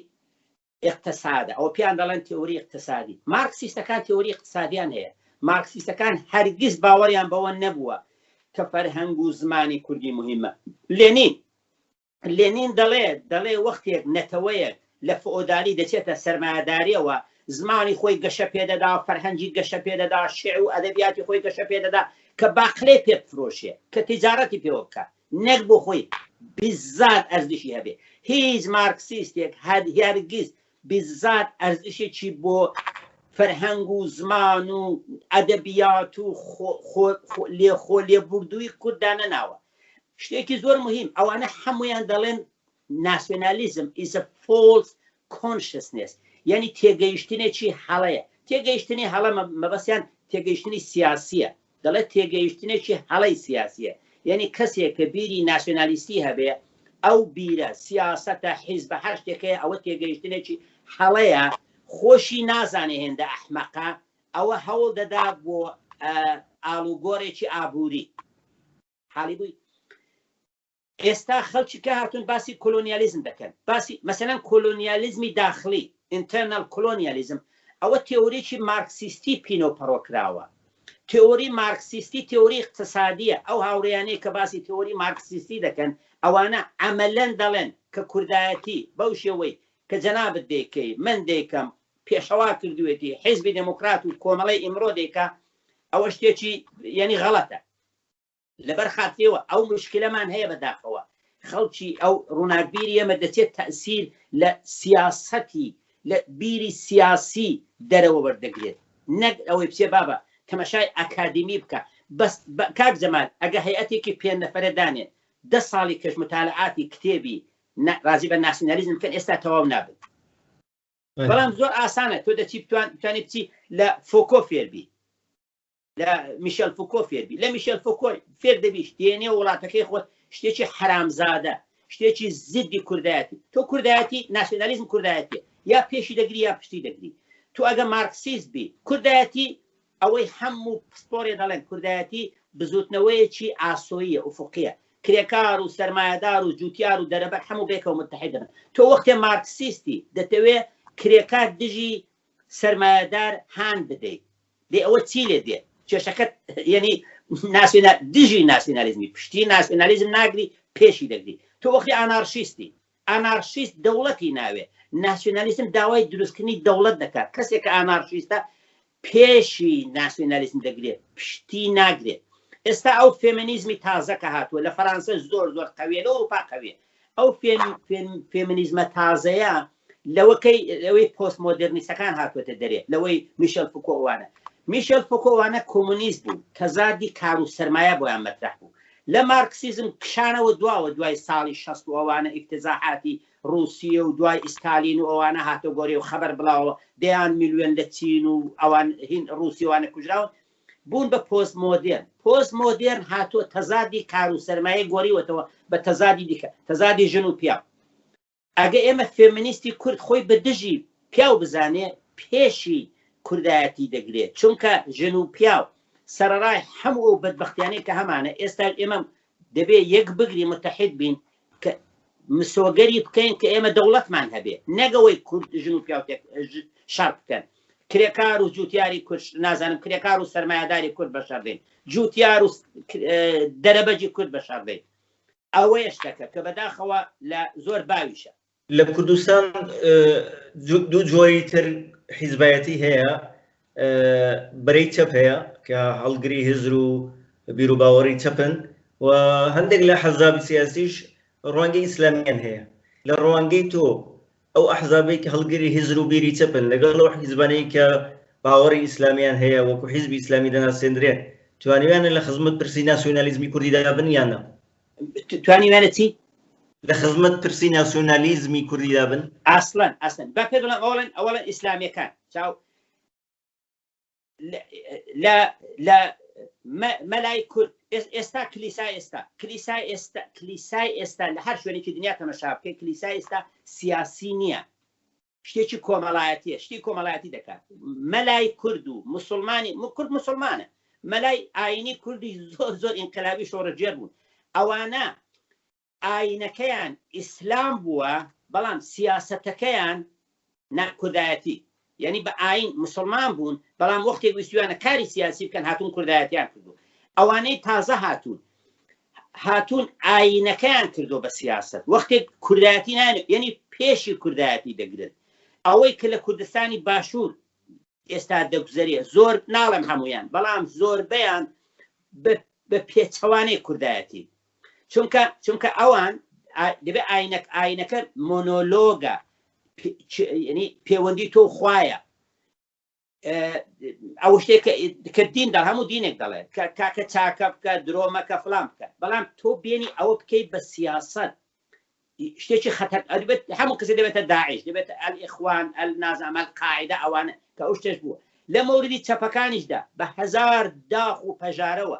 ئیقتسادە، ئەوە پێیان دەڵێن تێئۆری ئیقتسادی. مارکسیستەکان تێئۆری ئیقتسادیان هەیە. مارکسیستەکان هەرگیز باوەڕیان بەوە نەبووە کە فەرهەنگ و زمانی کوردی موهیمە. لێنین لێنین دەڵێ دەڵێ وەختێک نەتەوەیەک لە فئۆدالی دەچێتە سەرمایەداریەوە زمانی خۆی گەشە پێدەدا، فەرهەنگی گەشە پێدەدا، شیعر و ئەدەبیاتی خۆی گەشە پێدەدا کە باقلەی پێ بفرۆشێ، کە تیجارەتی پێوە بکا. نەک بۆ خۆی بیزات ئەرزشی هەبێ هیچ مارکسیستێک هەرگیز بیزات ئەرزشێکی بۆ فەرهەنگ و زمان و ئەدەبیات و لێخۆ لێبوردووی کورد دانەناوە شتێکی زۆر مهم ئەوانە هەمویان دەڵێن ناسیۆنالیزم is a false consciousness یعنی تێگەیشتنێکی هەڵەیە تێگەیشتنی هەڵە مەبەستیان تێگەیشتنی سیاسیە دەڵێت تێگەیشتنێکی هەڵەی سیاسیە یعنی کەسێک کە بیری ناسیۆنالیستی هەبێ ئەو بیرە سیاسەتە حیزبە هەر شتێکەیە ئەوە تێگەیشتنێکی هەڵەیە خۆشی نازانێ هێندە ئەحمەقە ئەوە هەوڵ دەدا بۆ ئاڵوگۆڕێکی ئابووری حاڵی بووی ئێستا خەڵکی کە هاتوون باسی کۆلۆنیالیزم دەکەن، باسی مەسەلەن کۆلۆنیالیزمی داخڵی، Internal Colonialism، ئەوە تێئۆریی مارکسیستی پینە و پەڕۆ کراوە. تێئۆری مارکسیستی تێئۆری ئیقتسادییە، ئەو هاوڕێیانەی کە باسی تێئۆری مارکسیستی دەکەن، ئەوانە عەمەلەن دەڵێن کە کوردایەتی بەو شێوەی کە جەنابت دەیکەی، من دەیکەم، پێشەوا کردوویەتی، حیزبی دێموکرات و کۆمەڵەی ئیمڕۆ دەیکا، ئەوە شتێکی یانی غەڵەتە. لەبەر خاترێوە ئەو مشکلەمان هەیە بەداخەوە خەڵکی ئەو ڕووناکبیری ئێمە دەچێت تەسیر لە سیاسەتی لە بیری سیاسی دەرەوە وەردەگرێت نەک ئەوەی بچێ بابە تەمەشای ئەکادیمی بکە بەس کاک جەمال ئەگە هەیئەتێکی پێ نەفەرە دانێن دە ساڵی کەش متالعاتی کتێبی ڕازی بە ناسیونالیزم بکەن ئێستا تەواو نابن بەڵام زۆر ئاسانە تۆ دەچی بتوانی بچی لە فۆکۆ فێربی لە میشێل فوکۆ فێربی لە میشێل فوکۆ فێر دەبی شتێنێ وڵاتەکەی خۆت شتێکی حرامزادە شتێکی زیدی کوردایەتی تۆ کوردایەتی ناسیۆنالیزم کوردایەتی یا پێشی دەگری یا پشتی دەگری تۆ ئەگە مارکسیست بی کوردایەتی ئەوەی هەموو پسپۆرێ دەڵێن کوردایەتی بزوتنەوەیەکی ئاسۆییە ئوفقیە کرێکار و سەرمایەدار و جوتیار و دەرەبەر هەموو بێکەوە متحد دەبن تۆ وەختێ مارکسیستی دەتەوێ کرێکار دژی سەرمایەدار هان بدەیت دەی ئەوە چی لێ دێ کێشەکەت یعنی ناسیۆنال دژی ناسیۆنالیزمی پشتی ناسیۆنالیزم ناگری پێشی دەگری تۆ وەختی ئانارشیستی ئانارشیست دەوڵەتی ناوێ ناسیۆنالیزم داوای دروستکردنی دەوڵەت دەکات کەسێک کە ئانارشیستە پێشی ناسیۆنالیزم دەگرێت پشتی ناگرێت ئێستا ئەو فێمینیزمی تازە کە هاتووە لە فەرانسە زۆر زۆر قەویە لە ئەوروپا قەویە ئەو فێمینیزمە تازەیە لەوەکەی لەوەی پۆست مۆدێرنیستەکان هاتووەتە دەرێ لەوەی میشێل فوکۆ ئەوانە میشێل فوکۆ ئەوانە کۆمۆنیست بوون تەزادی کار و سەرمایە بۆیان مەترەح بوو لە مارکسیزم کشانەوە دواوە دوای ساڵی 60 و ئەوانە ئیفتزاحاتی ڕووسیە و دوای ئیستالین و ئەوانە هاتە گۆرێ و خەبەر بڵاوە دەیان میلیۆن لە چین و ئەوان هین ڕووسیوانە کوژراون. بوون بە پۆست مۆدێرن. پۆست مۆدێرن هاتووە تەزادی کار و سەرمایەی گۆڕیوەتەوە بە تەزادی دیکە، تەزادی ژن و پیاو. ئەگە ئێمە فێمنیستی کورد خۆی بە دژی پیاو بزانێ پێشی کوردایەتی دەگرێ، چونکە ژن و پیاو سەرەڕای هەموو ئەو بەدبەختیانەی کە هەمانە ئێستا ئێمە دەبێ یەک بگرین متحد بین کە مسۆگەری بکەین کە ئێمە دەوڵەتمان هەبێ نەک ئەوەی کورد ژن و پیاو تێک شەڕ بکەن کرێکار و جوتیاری کورد نازانم کرێکار و سەرمایەداری کورد بەشەڕ دێن جوتیار و دەرەبەجی کورد بەشەڕ دێن ئەوەیە شتەکە کە بەداخەوە لە زۆر باویشە. لە کوردستان دوو جۆری تر حیزبایەتی هەیە، بەرەی چەپ هەیە کە هەڵگری هزر و بیروباوەڕی چەپن و هەندێک لە حەزابی سیاسیش ڕوانگەی ئیسلامیان هەیە. لە ڕوانگەی تۆ ئەو ئەحزابەی کە هەڵگری هزر و بیری چەپن لەگەڵ ئەو حیزبانەی کە باوەڕی ئیسلامیان هەیە وەکو حیزبی ئیسلامی دەناسێندرێن توانیویانە لە خزمەت پرسی ناسیۆنالیزمی کوردیدا بن یان نا؟ توانیویانە چی؟ لە خزمەت پرسی ناسیۆنالیزمی کوردیدا بن؟ ئەسڵەن ئەسڵەن با پێت بڵێم ئەوەڵەن ئەوەڵەن ئیسلامیەکان چاو لە لە مەلای کورد ئێستا کلیسا ئێستا کلیسا ئێستا کلیسای ئێستا لە هەر شوێنێکی دنیا تەمەشا بکەی کلیسا ئێستا سیاسی نییە شتێکی کۆمەڵایەتیە شتی کۆمەڵایەتی دەکات مەلای کورد و مسلمانی کورد مسلمانە مەلای ئاینی کوردی زۆر زۆر ئینقلابی شۆڕشگێر بوون ئەوانە ئاینەکەیان ئیسلام بووە بەڵام سیاسەتەکەیان نا کوردایەتی یعنی بە ئاین مسلمان بوون بەڵام وەختێک ویستویانە کاری سیاسی بکەن هاتوون کوردایەتیان کردو ئەوانەی تازە هاتوون هاتوون ئاینەکەیان کردو بە سیاسەت وەختێک کوردایەتی نان یعنی پێشی کوردایەتی دەگرن ئەوەی کە لە کوردستانی باشوور ئێستا دەگوزەرێ زۆر ناڵێم هەمویان بەڵام زۆربەیان بە پێچەوانەی کوردایەتی چونکە چونکە ئەوان دەبێ ئاینەک ئاینەکە مۆنۆلۆگە ینی پەیوەندی تۆ خوایە ئەو شتێک کە دین دەڵ هەموو دینێک دەڵێت کە کاکە چاکە بکە درۆ مەکە فلان بکە بەڵام تۆ بێنی ئەوە بکەیت بە سیاست شتێکی خەتەر ئەدبێت هەموو کەسێ دەبێتە داعش دەبێت ئەلئیخوان ئەلنازام ئەلقاعدە ئەوانە کە ئەو شتێش بووە لە مەوردی چەپەکانیشدا بە هەزار داخ و پەژارەوە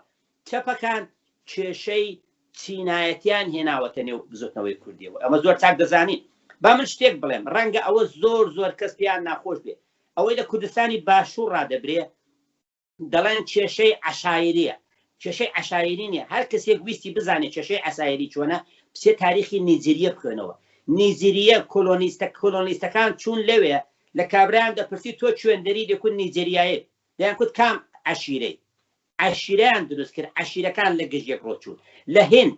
چەپەکان کێشەی چینایەتیان هێناوەتە نێو بزوتنەوەی کوردیەوە ئەمە زۆر چاک دەزانین با من شتێک بڵێم ڕەنگە ئەوە زۆر زۆر کەس پێیان ناخۆش بێ ئەوەی لە کوردستانی باشوور ڕادەبرێ دەڵێن کێشەی عەشایریە کێشەی عەشایری نیە هەر کەسێک ویستی بزانێت کێشەی عەسایری چۆنە بچێ تاریخی نیجریە بخوێنەوە نیجریە کۆلۆنیستە کۆلۆنیستەکان چوون لەوێ لە کابرایان دەپرسی تۆ کوێندەری دەکوت نیجریایە دەیان کوت کام عەشیرەی عەشیرەیان دروست کرد عەشیرەکان لە گژ یەک ڕۆچوون لە هند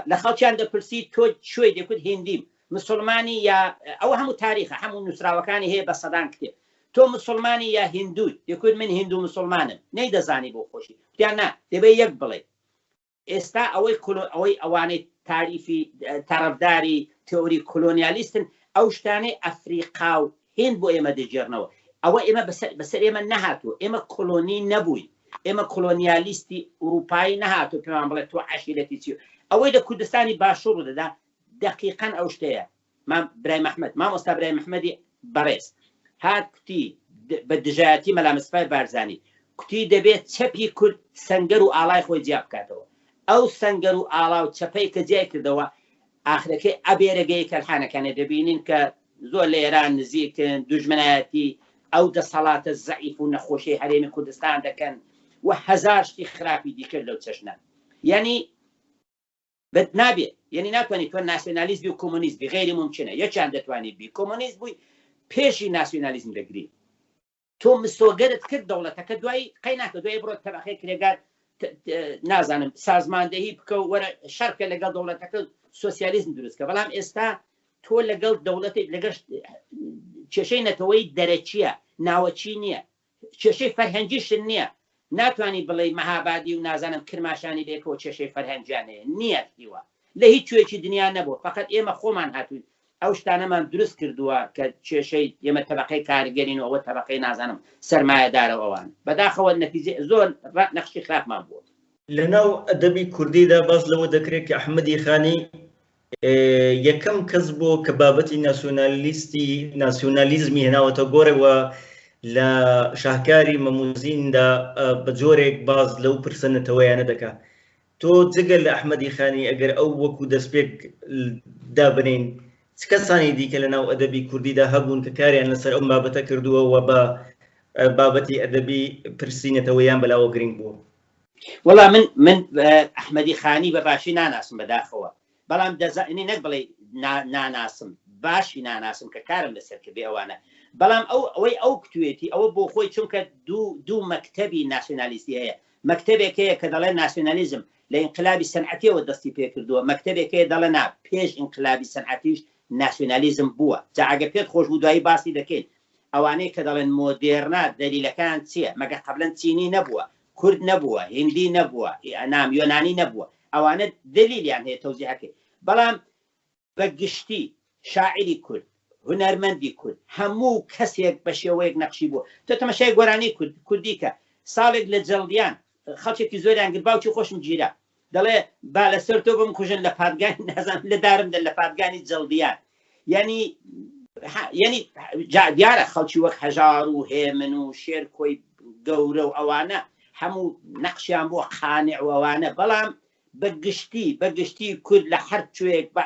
لە خەڵکیان دەپرسی تۆ کوێی دەکوت هندیم مسلمانی یا ئەوە هەموو تاریخە هەموو نووسراوەکانی هەیە بە سەدان کتێب تۆ مسلمانی یا هندووی دەکوت من هندو مسلمانم نەیدەزانی بۆ خۆشی وتیان نا دەبێ یەک بڵێ ئێستا ئەوەی کۆلۆ ئەوەی ئەوانەی تاریفی تەڕەفداری تئوری کۆلۆنیالیستن ئەو شتانەی ئەفریقا و هیند بۆ ئێمە دەگێڕنەوە ئەوە ئێمە بەسەر بەسەر ئێمە نەهاتووە ئێمە کۆلۆنی نەبووین ئێمە کۆلۆنیالیستی ئورووپایی نەهاتوو پێمان بڵێ تۆ عەشیرەتی چی ئەوەی لە کوردستانی باشوور ڕوودەدا دەقیقەن ئەو شتەیە مام برایم ئەحمەد مامۆستا برایم ئەحمەدی بەڕێز هات کوتی بە دژایەتی مەلا مستەفای بارزانی کوتی دەبێت چەپی کورد سەنگەر و ئاڵای خۆی جیا بکاتەوە ئەو سەنگەر و ئاڵا و چەپەی کە جیای کردەوە ئاخرەکەی ئەبێرەگەی کەلحانەکانێ دەبینین کە زۆر لە ئێران نزیکن دوژمنایەتی ئەو دەسەڵاتە زەعیف و نەخۆشی هەرێمی کوردستان دەکەن و هەزار شتی خراپی دیکە لەو چەشنە یعنی بەت نابێ یەنی ناتوانی تۆ ناسیۆنالیست بی و کۆمۆنیست بی غەیری مومکینە یەکیان دەتوانی بی کۆمۆنیست بووی پێشی ناسیۆنالیزم دەگری تۆ مسۆگەرت کرد دەوڵەتەکە دوای قەی ناکە دوای بڕۆ تەبەقەی کرێگار نازانم سازماندەهی بکە و وەرە شەرکە لەگەڵ دەوڵەتەکە سۆسیالیزم دروستکە بەڵام ئێستا تۆ لەگەڵ دەوڵەتێک لەگەش کێشەی نەتەوەی دەرەکیە ناوەکی نییە کێشەی فەرهەنگیشت نییە ناتوانی بڵێی مەهابادی و نازانم کرماشانی بەیەکەوە کێشەی فەرهەنگیان هەیە نییە شتی وا لە هیچ کوێیەکی دنیا نەبووە فەقەت ئێمە خۆمان هاتووین ئەو شتانەمان دروست کردووە کە کێشەی ئێمە تەبەقەی کارگەرین و ئەوە تەبەقەی نازانم سەرمایەدارە و ئەوان بەداخەوە نەتیجەی زۆر نەخشی خراپمان بووە. لەناو ئەدەبی کوردیدا باس لەوە دەکرێت کە ئەحمەدی خانی یەکەم کەس بووە کە بابەتی ناسیۆنالیستی ناسیۆنالیزمی هێناوەتە گۆڕێ و لە شاهکاری مەموزیندا بە جۆرێک باس لەو پرسە نەتەوەیانە دەکا. تۆ جگە لە ئەحمەدی خانی ئەگەر ئەو وەکوو دەستپێک دابنێین، چ کەسانی دیکە لە ناو ئەدەبی کوردیدا هەبوون کە کاریان لەسەر ئەم بابەتە کردووە و بە بابەتی ئەدەبی پرسی نەتەوەیان بەلاوە گرنگ بووە؟ وەڵا من من ئەحمەدی خانی بە باشی ناناسم بەداخەوە بەڵام دەزانی نەک بڵێ ناناسم باشی ناناسم کە کارم لەسەر کردێ ئەوانە بەڵام ئەو ئەوەی ئەو کتوێتی ئەوە بۆ خۆی چونکە دوو دوو مەکتەبی ناسیۆنالیستی هەیە مەکتەبێک هەیە کە دەڵێ ناسیۆنالیزم لە ئینقلابی سەنعەتیەوە دەستی پێکردووە مەکتەبێک هەیە دەڵێ نا پێش ئینقلابی سەنعەتیش ناسیۆنالیزم بووە جا ئەگەر پێت خۆش بوو دوایی باسی دەکەین ئەوانەی کە دەڵێن مۆدێرنە دەلیلەکان چییە مەگەر قەبلەن چینی نەبووە کورد نەبووە، هیندی نەبووە، نام یۆنانی نەبووە، ئەوانە دەلیلیان هەیە تەوزیحەکەی، بەڵام بە گشتی شاعیری کورد، هونەرمەندی کورد، هەموو کەسێک بە شێوەیەک نەقشی بووە. تۆ تەماشای گۆرانی کورد کوردی کە، ساڵێک لە جەڵدیان خەڵکێکی زۆریان گرت، باوکی خۆشم گیرا، دەڵێ با لەسەر تۆ بمکوژن لە پادگانی نازانم لە دارم دەن لە پادگانی جەڵدیان. یعنی یعنی دیارە خەڵکی وەک هەژار و هێمن و شێرکۆی گەورە و ئەوانە هەموو نەقشیان بۆ قانع و ئەوانە بەڵام بە گشتی بە گشتی کورد لە هەر کوێیەک بە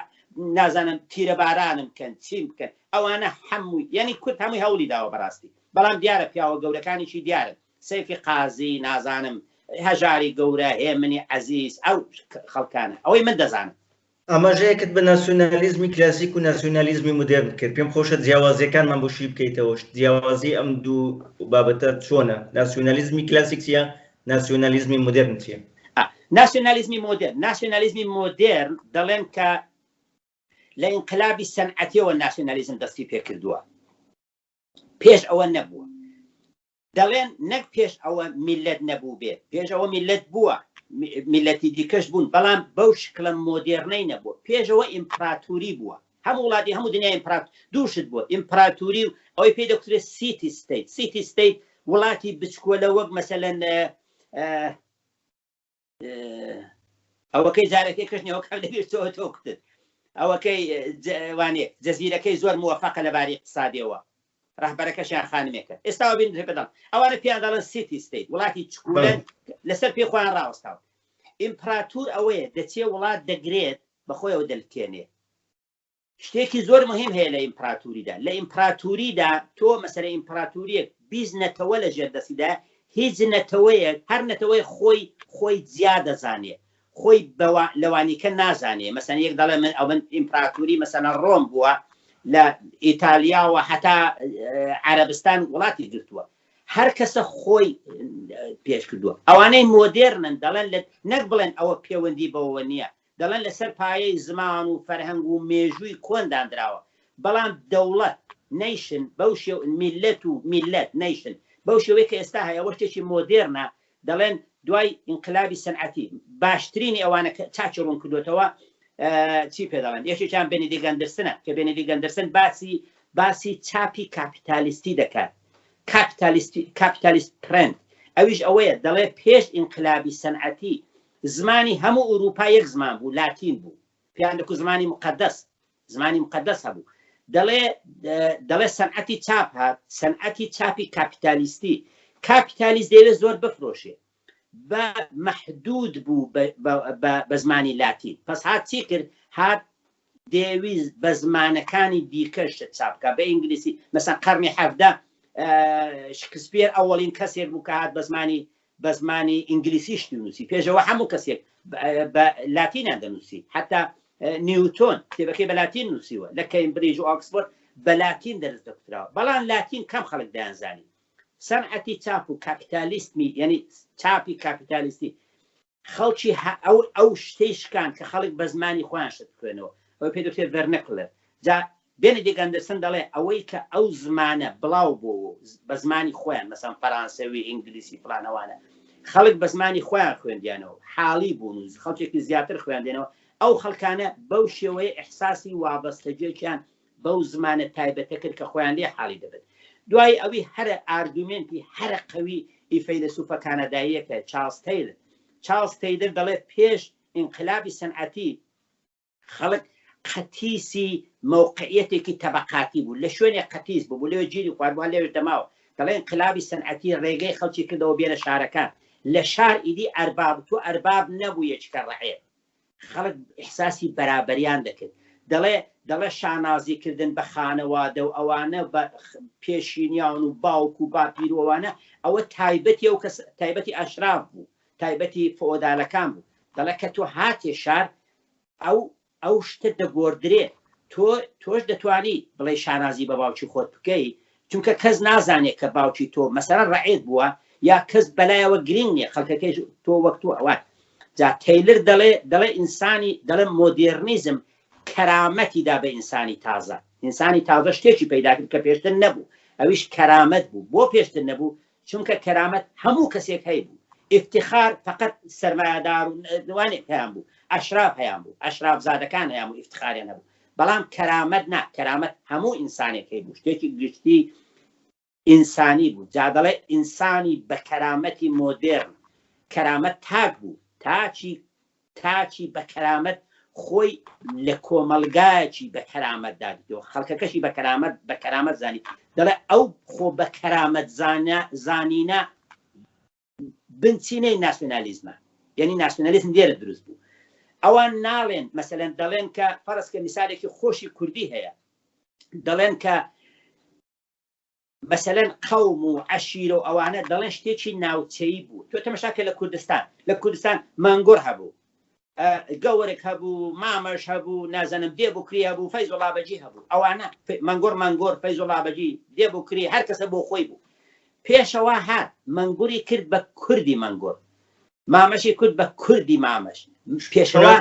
نازانم تیرەبارانم بکەن چیم بکەن ئەوانە هەمووی یعنی کورد هەمووی هەوڵی داوە بەڕاستی بەڵام دیارە پیاوە گەورەکانیشی دیارن سەیفی قازی نازانم هەژاری گەورە هێمنی عەزیز ئەو خەڵکانە ئەوەی من دەزانم. ئاماژەیەکت بە ناسیۆنالیزمی کلاسیک و ناسیۆنالیزمی مودێرن کرد، پێم خۆشە جیاوازییەکانمان بۆ شی بکەیتەوە، جیاوازی ئەم دوو بابەتە چۆنە؟ ناسیۆنالیزمی کلاسیک چییە؟ ناسیۆنالیزمی مودێرن چییە؟ ناسیۆنالیزمی مۆدێرن، ناسیۆنالیزمی مۆدێرن دەڵێن کە لە ئینقلابی سەنعەتیەوە ناسیۆنالیزم دەستی پێکردووە، پێش ئەوە نەبووە. دەڵێن نەک پێش ئەوە میللەت نەبووبێت، پێش ئەوە میللەت بووە، میللەتی دیکەش بوون، بەڵام بەو شکڵە مۆدێرنەی نەبووە. پێش ئەوە ئیمپراتوری بووە. هەموو وڵاتی هەموو دنیا ئیمپرات دوو شت بووە، ئیمپراتوری و ئەوەی پێی دەگوترێت city state. City state وڵاتی بچکۆلە وەک مەسەلەن ئەوەکەی جارەکەی کەش نێوەکان لەبیر تۆ تۆ کوتت ئەوەکەی وانێ جەزیرەکەی زۆر موفقە لە باری اقتصادیەوە ڕەهبەرەکەشیان خانمێکە ئێستا بین پێدەڵ ئەوانە پێیان دەڵێن city state وڵاتی چکولەن لەسەر پێ خۆیان ڕاوەستاون ئیمپراتور ئەوەیە دەچێ وڵات دەگرێت بەخۆیەوە دەلکێنێ شتێکی زۆر مهم هەیە لە ئیمپراتوریدا، لە ئیمپراتوریدا تۆ مەسەلەن ئیمپراتوریەک 20 نەتەوە لە ژێر دەستیدا، هیچ نەتەوەیەک هەر نەتەوەی خۆی خۆی جیا دەزانێ، خۆی بەوە لەوانیکە نازانێ، مەسەلەن یەک دەڵێ من ئەو من ئیمپراتوری مەسەلەن ڕۆم بووە لە ئیتالیاوە هەتا عەرەبستان وڵاتی گرتووە، هەر کەسە خۆی پێش کردووە. ئەوانەی مۆدێرنن دەڵێن لە نەک بڵێن ئەوە پێوەندی بەوەوە نییە، دەڵێن لەسەر پایەی زمان و فەرهەنگ و مێژووی کۆن داندراوە، بەڵام دەوڵەت، nation، بەو شێو میللەت و میللەت، nation، بەو شێوەی کە ئێستا هەیە ئەوە شتێکی مۆدێرنە، دەڵێن دوای ئینقلابی سەنعەتی باشترینی ئەوانە کە چاکی ڕوون کردۆتەوە چی پێ دەڵێن یەکێکیان بێنیدیک ئەندرسنە کە بێنیدیک ئەندرسن باسی باسی چاپی کاپیتالیستی دەکات کاپیتالیستی capitalist print ئەویش ئەوەیە دەڵێ پێش ئینقلابی سەنعەتی زمانی هەموو ئورووپا یەک زمان بوو، لاتین بوو. پێیان دەکوت زمانی موقەدەس. زمانی موقەدەس هەبوو. دەڵێ دەڵێ سەنعەتی چاپ هات، سەنعەتی چاپی کاپیتالیستی. کاپیتالیست دەیەوێ زۆر بفرۆشێ. بە مەحدوود بوو بە زمانی لاتین. پەس هات چی کرد؟ هات دەیەویست بە زمانەکانی دیکە شت چاپ بکا، بە ئینگلیسی. مەسەن قەرنی 17 شکسپیر ئەوەڵین کەسێک بوو کە هات بە زمانی بە زمانی ئینگلیسی شتی نووسی پێشەوە هەموو کەسێک بە لاتینیان دەنووسی حتا نیوتۆن کتێبەکەی بە لاتین نووسیوە لە کەیمبریج و ئۆکسفۆرد بە لاتین دەرس دەکوتراوە بەڵام لاتین کەم خەڵک دەیانزانی سەنعەتی چاپ و کاپیتالیستمی یعنی چاپی کاپیتالیستی خەڵکی ئەو ئەو شتەی شکان کە خەڵک بە زمانی خۆیان شت بخوێنەوە ئەوەی پێ دەکرێت vernacular جا بێنێدیک ئەندرسن دەڵێ ئەوەی کە ئەو زمانە بڵاو بۆوە و بە زمانی خۆیان مەسەن فەرانسەوی، ئینگلیسی فڵان ئەوانە خەڵک بە زمانی خۆیان خوێندیانەوە حاڵی بوون و خەڵکێکی زیاتر خوێندێنەوە ئەو خەڵکانە بەو شێوەیە ئیحساسی وابەستەگیەکیان بەو زمانە تایبەتە کرد کە خۆیان لێ حاڵی دەبن دوای ئەوی هەرە argument ی هەرە قەوی ئی فەیلەسوفە کاناداییەکە چارڵز تەیلر چارڵز تەیلر دەڵێ پێش ئینقلابی سەنعەتی خەڵک قەتیسی مەوقعیەتێکی تەبەقاتی بوو، لە شوێنێک قەتیس ببوو، لەوێ گیری خواردبوو، هەر لەوێش دەماوە. دەڵێ ئینقلابی سەنعەتی ڕێگەی خەڵکی کردەوە بێنە شارەکان لە شار ئیدی ئەرباب تۆ ئەرباب نەبوو یەکیکە ڕەعێت خەڵک ئیحساسی بەرابەریان دەکرد دەڵێ دەڵێ شانازی کردن بە خانەوادە و ئەوانە بە پێشینیان و باوک و باپیر و ئەوانە ئەوە تایبەتی ئەو کەس تایبەتی ئەشراف بوو تایبەتی فئۆدالەکان بوو دەڵێ کە تۆ هاتێ شار ئەو ئەو شتە دەگۆردرێ تۆ تۆش دەتوانی بڵێی شانازی بە باوکی خۆت بکەی چونکە کەس نازانێت کە باوکی تۆ مەسەلەن ڕەعێت بووە یا کەس بەلایەوە گرینگ نییە خەڵکەکەی تۆ وەک تۆ ئەوان جا تەیلر دەڵێ دەڵێ ئینسانی دەڵێ مۆدێرنیزم کەرامەتی دا بە ئینسانی تازە ئینسانی تازە شتێکی پەیدا کرد کە پێشتر نەبوو ئەویش کەرامەت بوو بۆ پێشتر نەبوو چونکە کەرامەت هەموو کەسێک هەیبوو ئیفتخار فەقەت سەرمایەدار و وانێک هەیان بوو ئەشراف هەیان بوو ئەشراف زادەکان هەیان بوو ئیفتخاریان هەبوو بەڵام کەرامەت نا کەرامەت هەموو ئینسانێک هەیبوو شتێکی گشتی ئینسانی بوو جا دەڵێ ئینسانی بە کەرامەتی مۆدێرن کەرامەت تاک بوو تاکی تاکی بە کەرامەت خۆی لە کۆمەڵگایەکی بە کەرامەتدا دیتەوە، خەڵکەکەشی بە کەرامەت بە کەرامەت زانی، دەڵێ ئەو خۆ بە کەرامەت زانە زانینە بنچینەی ناسیۆنالیزمە، یعنی ناسیۆنالیزم لێرە دروست بوو. ئەوان ناڵێن مەسەلەن دەڵێن کە فەرز کە میسالێکی خۆشی کوردی هەیە دەڵێن کە مەسەلەن قەوم و عەشیرە و ئەوانە دەڵێن شتێکی ناوچەیی بوو تۆ تەمەشا کە لە کوردستان لە کوردستان مەنگوڕ هەبوو گەورک هەبوو مامەش هەبوو نازانم دێ بکری هەبوو فەیزوڵابەجی هەبوو ئەوانە مەنگوڕ مەنگۆر فەیزوڵابەجی دێ بکری هەر کەسە بۆ خۆی بوو پێشەوا هات مەنگوری کرد بە کوردی مەنگۆر مامەشی کرد بە کوردی مامەش پێشەوا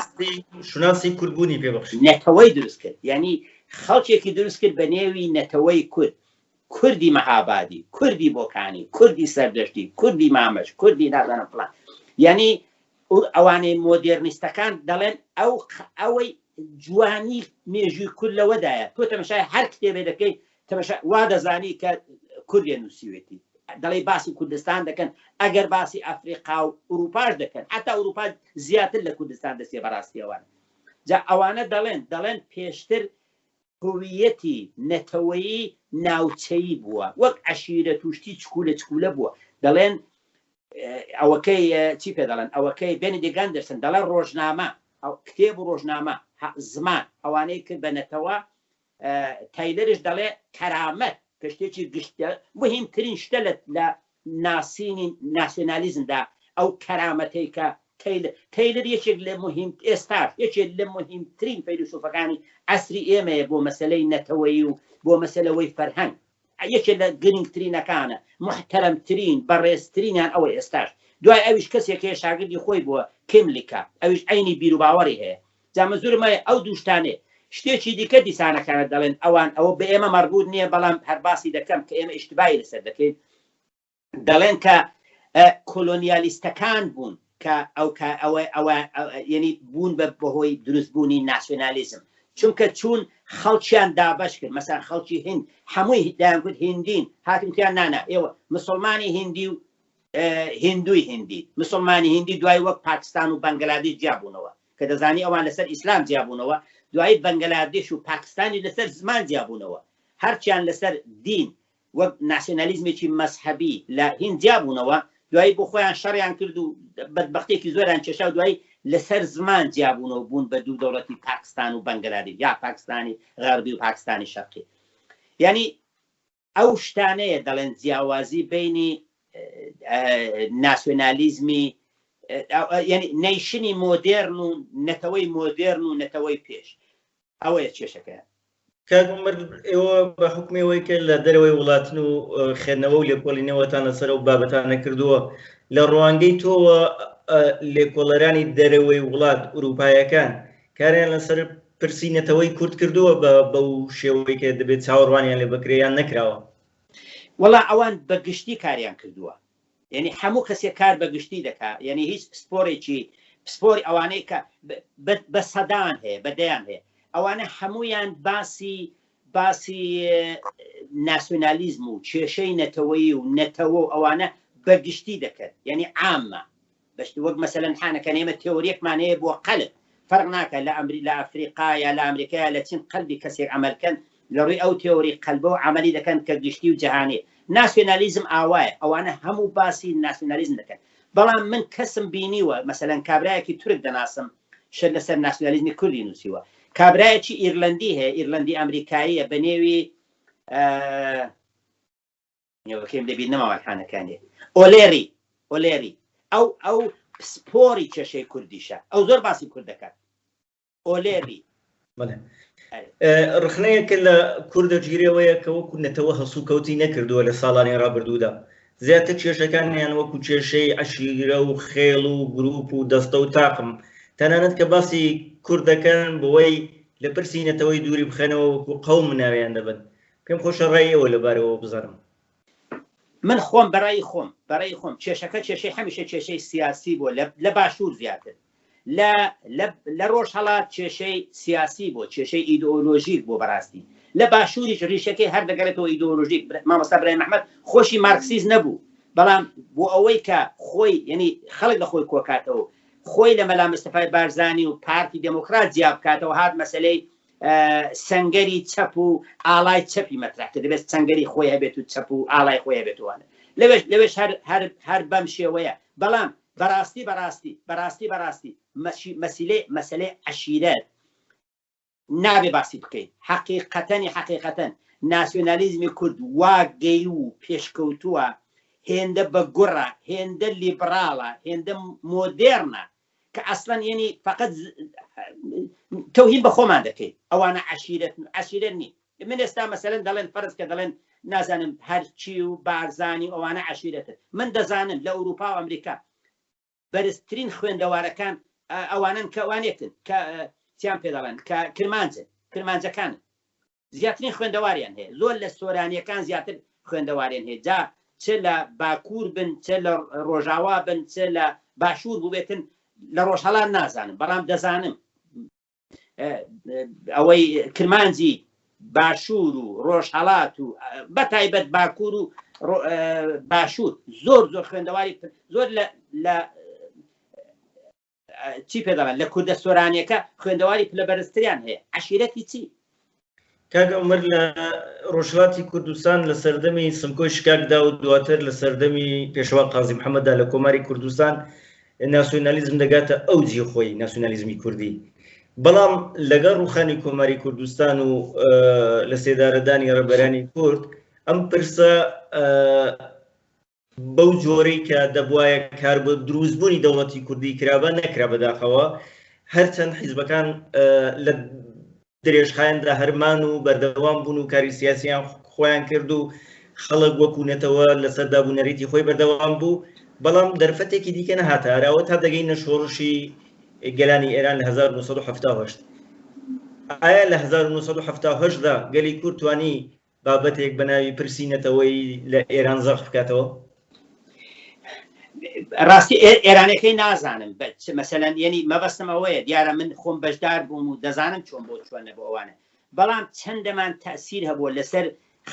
شوناسی کوردبوونی پێبخشی نەتەوەی دروست کرد یعنی خەڵکێکی دروست کرد بە نێوی نەتەوەی کورد کوردی مەهابادی کوردی بۆکانی کوردی سەردەشتی کوردی مامەش کوردی نازانم فڵان یعنی ئەوانەی مۆدێرنیستەکان دەڵێن ئەو ئەوەی جوانی مێژووی کورد لەوەدایە تۆ تەمەشای هەر کتێبێ دەکەی تەمەشا وا دەزانی کە کوردێ نووسیوێتی دەڵێ باسی کوردستان دەکەن ئەگەر باسی ئەفریقا و ئوروپاش دەکەن حتا ئوروپا زیاتر لە کوردستان دەستێ بەڕاستی ئەوان جا ئەوانە دەڵێن دەڵێن پێشتر هویەتی نەتەوەیی ناوچەیی بووە وەک عەشیرەت و شتی چکولە چکولە بووە دەڵێن ئەوەکەی چی پێ دەڵێن ئەوەکەی بێنیدیک ئەندرسن دەڵێن ڕۆژنامە کتێب و ڕۆژنامە زمان ئەوانەی کرد بە نەتەوە تایلەرش دەڵێ کەرامەت کە شتێکی گشتە مهمترین شتە لە ناسینی ناسیۆنالیزمدا ئەو کەرامەتەی کە تەیلر تەیلر یەکێک لە موهیم ئێستاش یەکێک لە موهیمترین فەیلوسوفەکانی عەسری ئێمەیە بۆ مەسەلەی نەتەوەیی و بۆ مەسەلەوەی فەرهەنگ یەکێک لە گرنگترینەکانە موحتەرەمترین بەڕێزترینیان ئەوە ئێستاش دوای ئەویش کەسێک هەیە شاگردی خۆی بووە کیملیکا ئەویش عەینی بیروباوەڕی هەیە جا مەزورم ئەوەیە ئەو دوو شتانەیە شتێکی دیکە دیسانەکانە دەڵێن ئەوان ئەوە بە ئێمە مەربوط نییە بەڵام هەر باسی دەکەم کە ئێمە ئیشتباهی لەسەر دەکەین دەڵێن کە کۆلۆنیالیستەکان بوون کە ئەو کە ئەوە ئەوە یعنی بوون بە بەهۆی دروستبوونی ناسیۆنالیزم چونکە چوون خەڵکیان دابەش کرد مەسەن خەڵکی هند هەمووی دەیانگوت هندین هاتن وتیان نانا ئێوە مسلمانی هندی و هندوی هندی مسلمانی هندی دوای وەک پاکستان و بەنگلادیش جیابوونەوە کە دەزانی ئەوان لەسەر ئیسلام جیابوونەوە دوایی بەنگلادیش و پاکستانی لەسەر زمان جیابوونەوە هەرچیان لەسەر دین وەک ناسیۆنالیزمێکی مەزهەبی لە هیند جیابوونەوە، دوایی بۆ خۆیان شەڕیان کرد و بەدبەختیەکی زۆریان کێشا و دوایی لەسەر زمان جیابوونەوە بوون بە دوو دەوڵەتی پاکستان و بەنگلادیش یا پاکستانی غەربی و پاکستانی شەرقی. یعنی ئەو شتانەیە دەڵێن جیاوازی بینی ناسیۆنالیزمی یعنی nation ی مۆدێرن و نەتەوەی مۆدێرن و نەتەوەی پێش ئەوەیە کێشەکەیان. کاک عومەر ئێوە بە حوکمی ئەوەی کە لە دەرەوەی وڵاتن و خوێندنەوە و لێکۆڵینەوەتان لەسەر ئەو بابەتانە کردووە لە ڕوانگەی تۆوە لێکۆڵەرانی دەرەوەی وڵات ئورووپایەکان کاریان لەسەر پرسی نەتەوەی کورد کردووە بە بەو شێوەی کە دەبێت چاوەڕوانیان لێ بکرێ یان نەکراوە؟ وەڵا ئەوان بە گشتی کاریان کردووە یعنی هەموو کەسێک کار بە گشتی دەکا یعنی هیچ پسپۆرێکی پسپۆری ئەوانەی کە بە سەدان هەیە بە دەیان هەیە ئەوانە هەمویان باسی باسی ناسیۆنالیزم و کێشەی نەتەوەیی و نەتەوە و ئەوانە بە گشتی دەکەن یعنی عامە بەشت وەک مەسەلەن حانەکە ئێمە تێۆریەکمان هەیە بۆ قەلب فەرق ناکە لە ئەمری لە ئەفریقا یا لە ئەمریکا یا لە چین قەلبی کەسێک عەمەل کەن لە ڕووی ئەو تێۆری قەلبەوە عەمەلی دەکەن کە گشتی و جەهانی. ناسیۆنالیزم ئاوایە، ئەوانە هەموو باسی ناسیۆنالیزم دەکەن. بەڵام من کەسم بینیوە، مەسەلەن کابرایەکی تورک دەناسم شت لەسەر ناسیۆنالیزمی کوردی نووسیوە. کابرایەکی ئیرلەندی هەیە، ئیرلەندی ئەمریکاییە بە نێوی نێوەکەیم لەبیر نەماوە حانەکانی ئۆلێری ئۆلێری ئەو ئەو پسپۆری کێشەی کوردیشە ئەو زۆر باسی کورد دەکات ئۆلێری. بەڵێ ڕخنەیەکە لە کوردە گیرەوەیە کە وەکو نەتەوە هەڵسوکەوتی نەکردووە لە ساڵانی ڕابردوودا زیاتر کێشەکانیان وەکو کێشەی عەشیرە و خێڵ و گروپ و دەستە و تاقم تەنانەت کە باسی کورد دەکەن بەوەی لە پرسی نەتەوەی دووری بخەنەوە وەکو قەوم ناویان دەبن پێم خۆشە ڕای ئێوە لەبارەوە بزانم. من خۆم بەڕای خۆم بەڕای خۆم کێشەکە کێشەی هەمیشە کێشەی سیاسی بووە لە لە باشوور زیاتر لە لە لە ڕۆژهەڵات کێشەی سیاسی بووە کێشەی ئیدئۆلۆژیک بووە بەڕاستی لە باشووریش ڕیشەکەی هەر دەگەڕێتەوە ئیدئۆلۆژیک مامۆستا برایم ئەحمەد خۆشی مارکسیست نەبوو بەڵام بۆ ئەوەی کە خۆی یعنی خەڵک لە خۆی کۆکاتەوە خۆی لە مەلا مستەفای بارزانی و پارتی دێموکرات جیا بکاتەوە هات مەسەلەی سەنگەری چەپ و ئاڵای چەپی مەترح کرد دەبێت سەنگەری خۆی هەبێت و چەپ و ئاڵای خۆی هەبێت وانە لەوێش لەوێش هەر هەر هەر بەم شێوەیە بەڵام بەڕاستی بەڕاستی بەڕاستی بەڕاستی مەسیلەی مەسەلەی عەشیرەت نابێ باسی بکەین حەقیقەتەنی حەقیقەتەن ناسیۆنالیزمی کورد وا گەی و پێشکەوتووە هێندە بە گوڕە هێندە لیبراڵە هێندە مۆدێرنە کە ئەسڵەن یەنی فقط تەوهین بە خۆمان دەکەین ئەوانە عەشیرەت عەشیرەت نین من ئێستا مەسەلەن دەڵێن فەرز کە دەڵێن نازانم هەرچی و بارزانی و ئەوانە عەشیرەتن من دەزانم لە ئەوروپا و ئەمریکا بەرزترین خوێندەوارەکان ئەوانن کە ئەوانێکن کە چیان پێ دەڵێن کە کرمانجن کرمانجەکانن زیاترین خوێندەواریان هەیە زۆر لە سۆرانیەکان زیاتر خوێندەواریان هەیە جا چ لە باکوور بن چ لە ڕۆژاوا بن چ لە باشوور بووبێتن لە ڕۆژهەڵات نازانم بەڵام دەزانم ئەوەی کرمانجی باشوور و ڕۆژهەڵات و بە تایبەت باکوور و باشوور زۆر زۆر خوێندەواری زۆر لە چی پێ دەڵێن لە کوردە سۆرانیەکە خوێندەواری پلە بەرزتریان هەیە عەشیرەتی چی؟ کاک عومەر لە ڕۆژهەڵاتی کوردستان لە سەردەمی سمکۆی شکاکدا و دواتر لە سەردەمی پێشەوا قازی محەممەددا لە کۆماری کوردستان ناسیۆنالیزم دەگاتە ئەوجی خۆی ناسیۆنالیزمی کوردی بەڵام لەگەڵ ڕوخانی کۆماری کوردستان و لە سێدارەدانی ڕێبەرانی کورد ئەم پرسە بەو جۆرەی کە دەبوایە کار بۆ دروستبوونی دەوڵەتی کوردی کرابا نەکرا بەداخەوە هەرچەند حیزبەکان لە درێژخایەندا هەرمان و بەردەوام بوون و کاری سیاسیان خۆیان کرد و خەڵک وەکو نەتەوە لەسەر دابوونەریتی خۆی بەردەوام بوو بەڵام دەرفەتێکی دیکە نەهاتە ئاراوە تا دەگەینە شۆڕشی گەلانی ئێران لە 1970 ئایا لە 1970 دا گەلی کورد توانی بابەتێک بە ناوی پرسی نەتەوەیی لە ئێران زەق بکاتەوە؟ ڕاستی ئێرانەکەی نازانم مەسەلەن یەنی مەبەستم ئەوەیە دیارە من خۆم بەشدار بووم و دەزانم چۆن بۆ چۆن نەبوو ئەوانە بەڵام چەندەمان تەسیر هەبووە لەسەر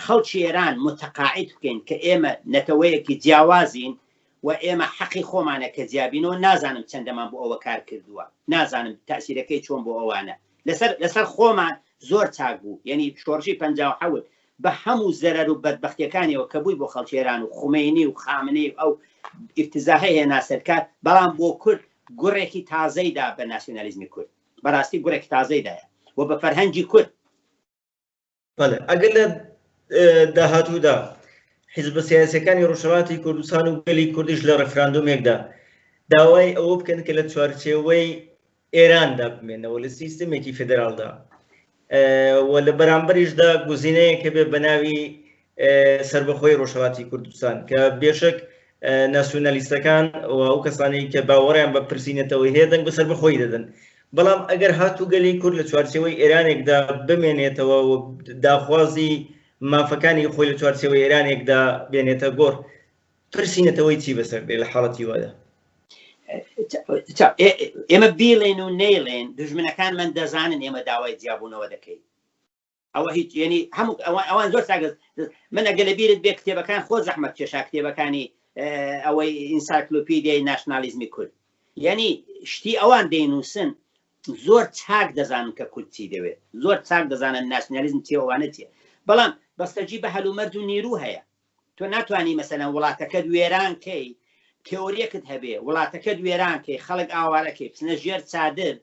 خەڵکی ئێران متەقاعید بکەین کە ئێمە نەتەوەیەکی جیاوازین و ئێمە حەقی خۆمانە کە جیابینەوە نازانم چەندەمان بۆ ئەوە کار کردووە نازانم تاسیرەکەی چۆن بۆ ئەوانە لەسەر لەسەر خۆمان زۆر چاک بوو یەنی شۆڕشی 57 بە هەموو زەرەر و بەدبەختیەکانیەوە کە بووی بۆ خەڵکی ئێران و خومەینی و خامنەی و ئەو ئیفتزاحەی هێنا سەر کار بەڵام بۆ کورد گوڕێکی تازەی دا بە ناسیۆنالیزمی کورد بەڕاستی گوڕێکی تازەی دایە و بە فەرهەنگی کورد. بەڵێ ئەگەر لە داهاتوودا حیزبە سیاسیەکانی ڕۆژهەڵاتی کوردستان و گەلی کوردیش لە ڕێفراندۆمێکدا داوای ئەوە بکەن کە لە چوارچێوەی ئێراندا بمێنەوە لە سیستمێکی فێدراڵدا و لە بەرامبەریشدا گزینەیەک هەبێ بە ناوی سربەخۆی ڕۆژهەڵاتی کوردستان کە بێشک ناسیۆنالیستەکان و ئەو کەسانەی کە باوەڕیان بە پرسی نەتەوەی هەیە دەنگ بە سەربەخۆی دەدەن بەڵام ئەگەر هاتوو گەلی کورد لە چوارچێوەی ئێرانێکدا بمێنێتەوە و داخوازی مافەکانی خۆی لە چوارچێوەی ئێرانێکدا بێنێتە گۆڕ پرسی نەتەوەی چی بەسەر دێ لە حاڵەتی وادا؟ ئێمە بیڵێن و نەیڵێن دوژمنەکانمان دەزانن ئێمە داوای جیابوونەوە دەکەین ئەوە هیچ یعنی هەموو ئەوان زۆر چاکە من ئەگەر لە بیرت بێ کتێبەکان خۆ زەحمەت کێشا کتێبەکانی ئەوەی ئینسایکلۆپیدیای ناشنالیزمی کورد یعنی شتی ئەوان دەینووسن زۆر چاک دەزانن کە کورد چی دەوێت زۆر چاک دەزانن ناسیۆنالیزم چیە ئەوانە چیە بەڵام بەستەجی بە هەلومەرج و نیرو هەیە. تۆ ناتوانی مەسەلەن وڵاتەکەت وێران کەی تێۆریەکت هەبێ وڵاتەکەت وێران کەی خەڵک ئاوارە کەی بچنە ژێر چادر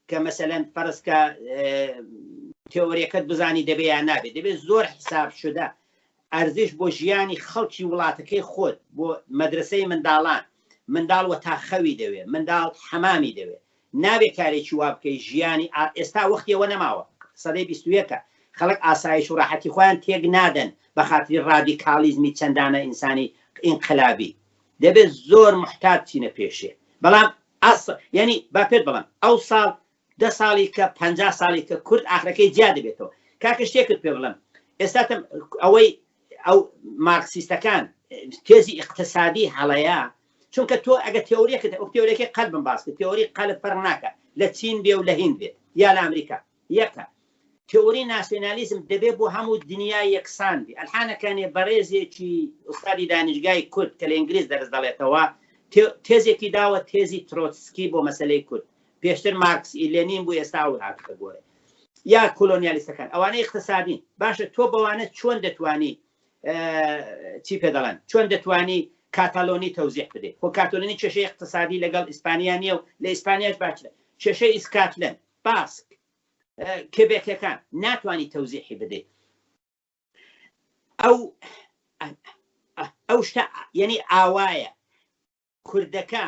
کە مەسەلەن فەرز کە تێۆریەکەت بزانی دەبێ یا نابێ دەبێ زۆر حساب شدە ئەرزش بۆ ژیانی خەڵکی وڵاتەکەی خۆت بۆ مەدرسەی منداڵان منداڵ وە تا خەوی دەوێ منداڵ حەمامی دەوێ نابێ کارێکی وا بکەی ژیانی ئێستا وەختی ئەوە نەماوە سەدەی بیست و یەکە خەڵک ئاسایش و ڕاحەتی خۆیان تێک نادەن بە خاتری ڕادیکاڵیزمی چەندانە ئینسانی ئینقلابی دەبێت زۆر محتاط چینە پێشێ بەڵام ئەس یعنی با پێت بڵم ئەو ساڵ دە ساڵی کە 50 ساڵی کە کورد ئاخرەکەی جیا دەبێتەوە کاکە شتێکت پێ بڵم ئێستا ئەوەی ئەو مارکسیستەکان تێزی ئیقتسادی هەڵەیە چونکە تۆ ئەگە تێوریەکت ئەو تێوریەکەی قەلبم باس کرد تێوری قەلب فەرق ناکە لە چین بێ و لە هیند بێت یا لە ئەمریکا یەکە تێوری ناسیۆنالیزم دەبێ بۆ هەموو دنیا یەکسان بێ ئەلحانەکانێ بەڕێزێکی ئوستادی دانیشگای کورد کە لە ئینگلیز دەرس دەڵێتەوە تێزێکی داوە تێزی ترۆتسکی بۆ مەسلەی کورد پێشتر مارکس ئی لێنین بوو ئێستا ئەو هاتووتە گۆرێ یا کۆلۆنیالیستەکان ئەوانە اقتصادین باشە تۆ بەوانە چۆن دەتوانی چی پێ دەڵێن چۆن دەتوانی کاتالۆنی تەوزیح بدەیت خۆ کاتۆلۆنی کێشەی اقتصادی لەگەڵ ئیسپانیا نییە و لە ئیسپانیاش باشترە کێشەی ئیسکاتلەند باسک کێبێکەکان ناتوانانی تەوزیحی بدەیت ئەو ئەو شتە یعنی ئاوایە کوردەکە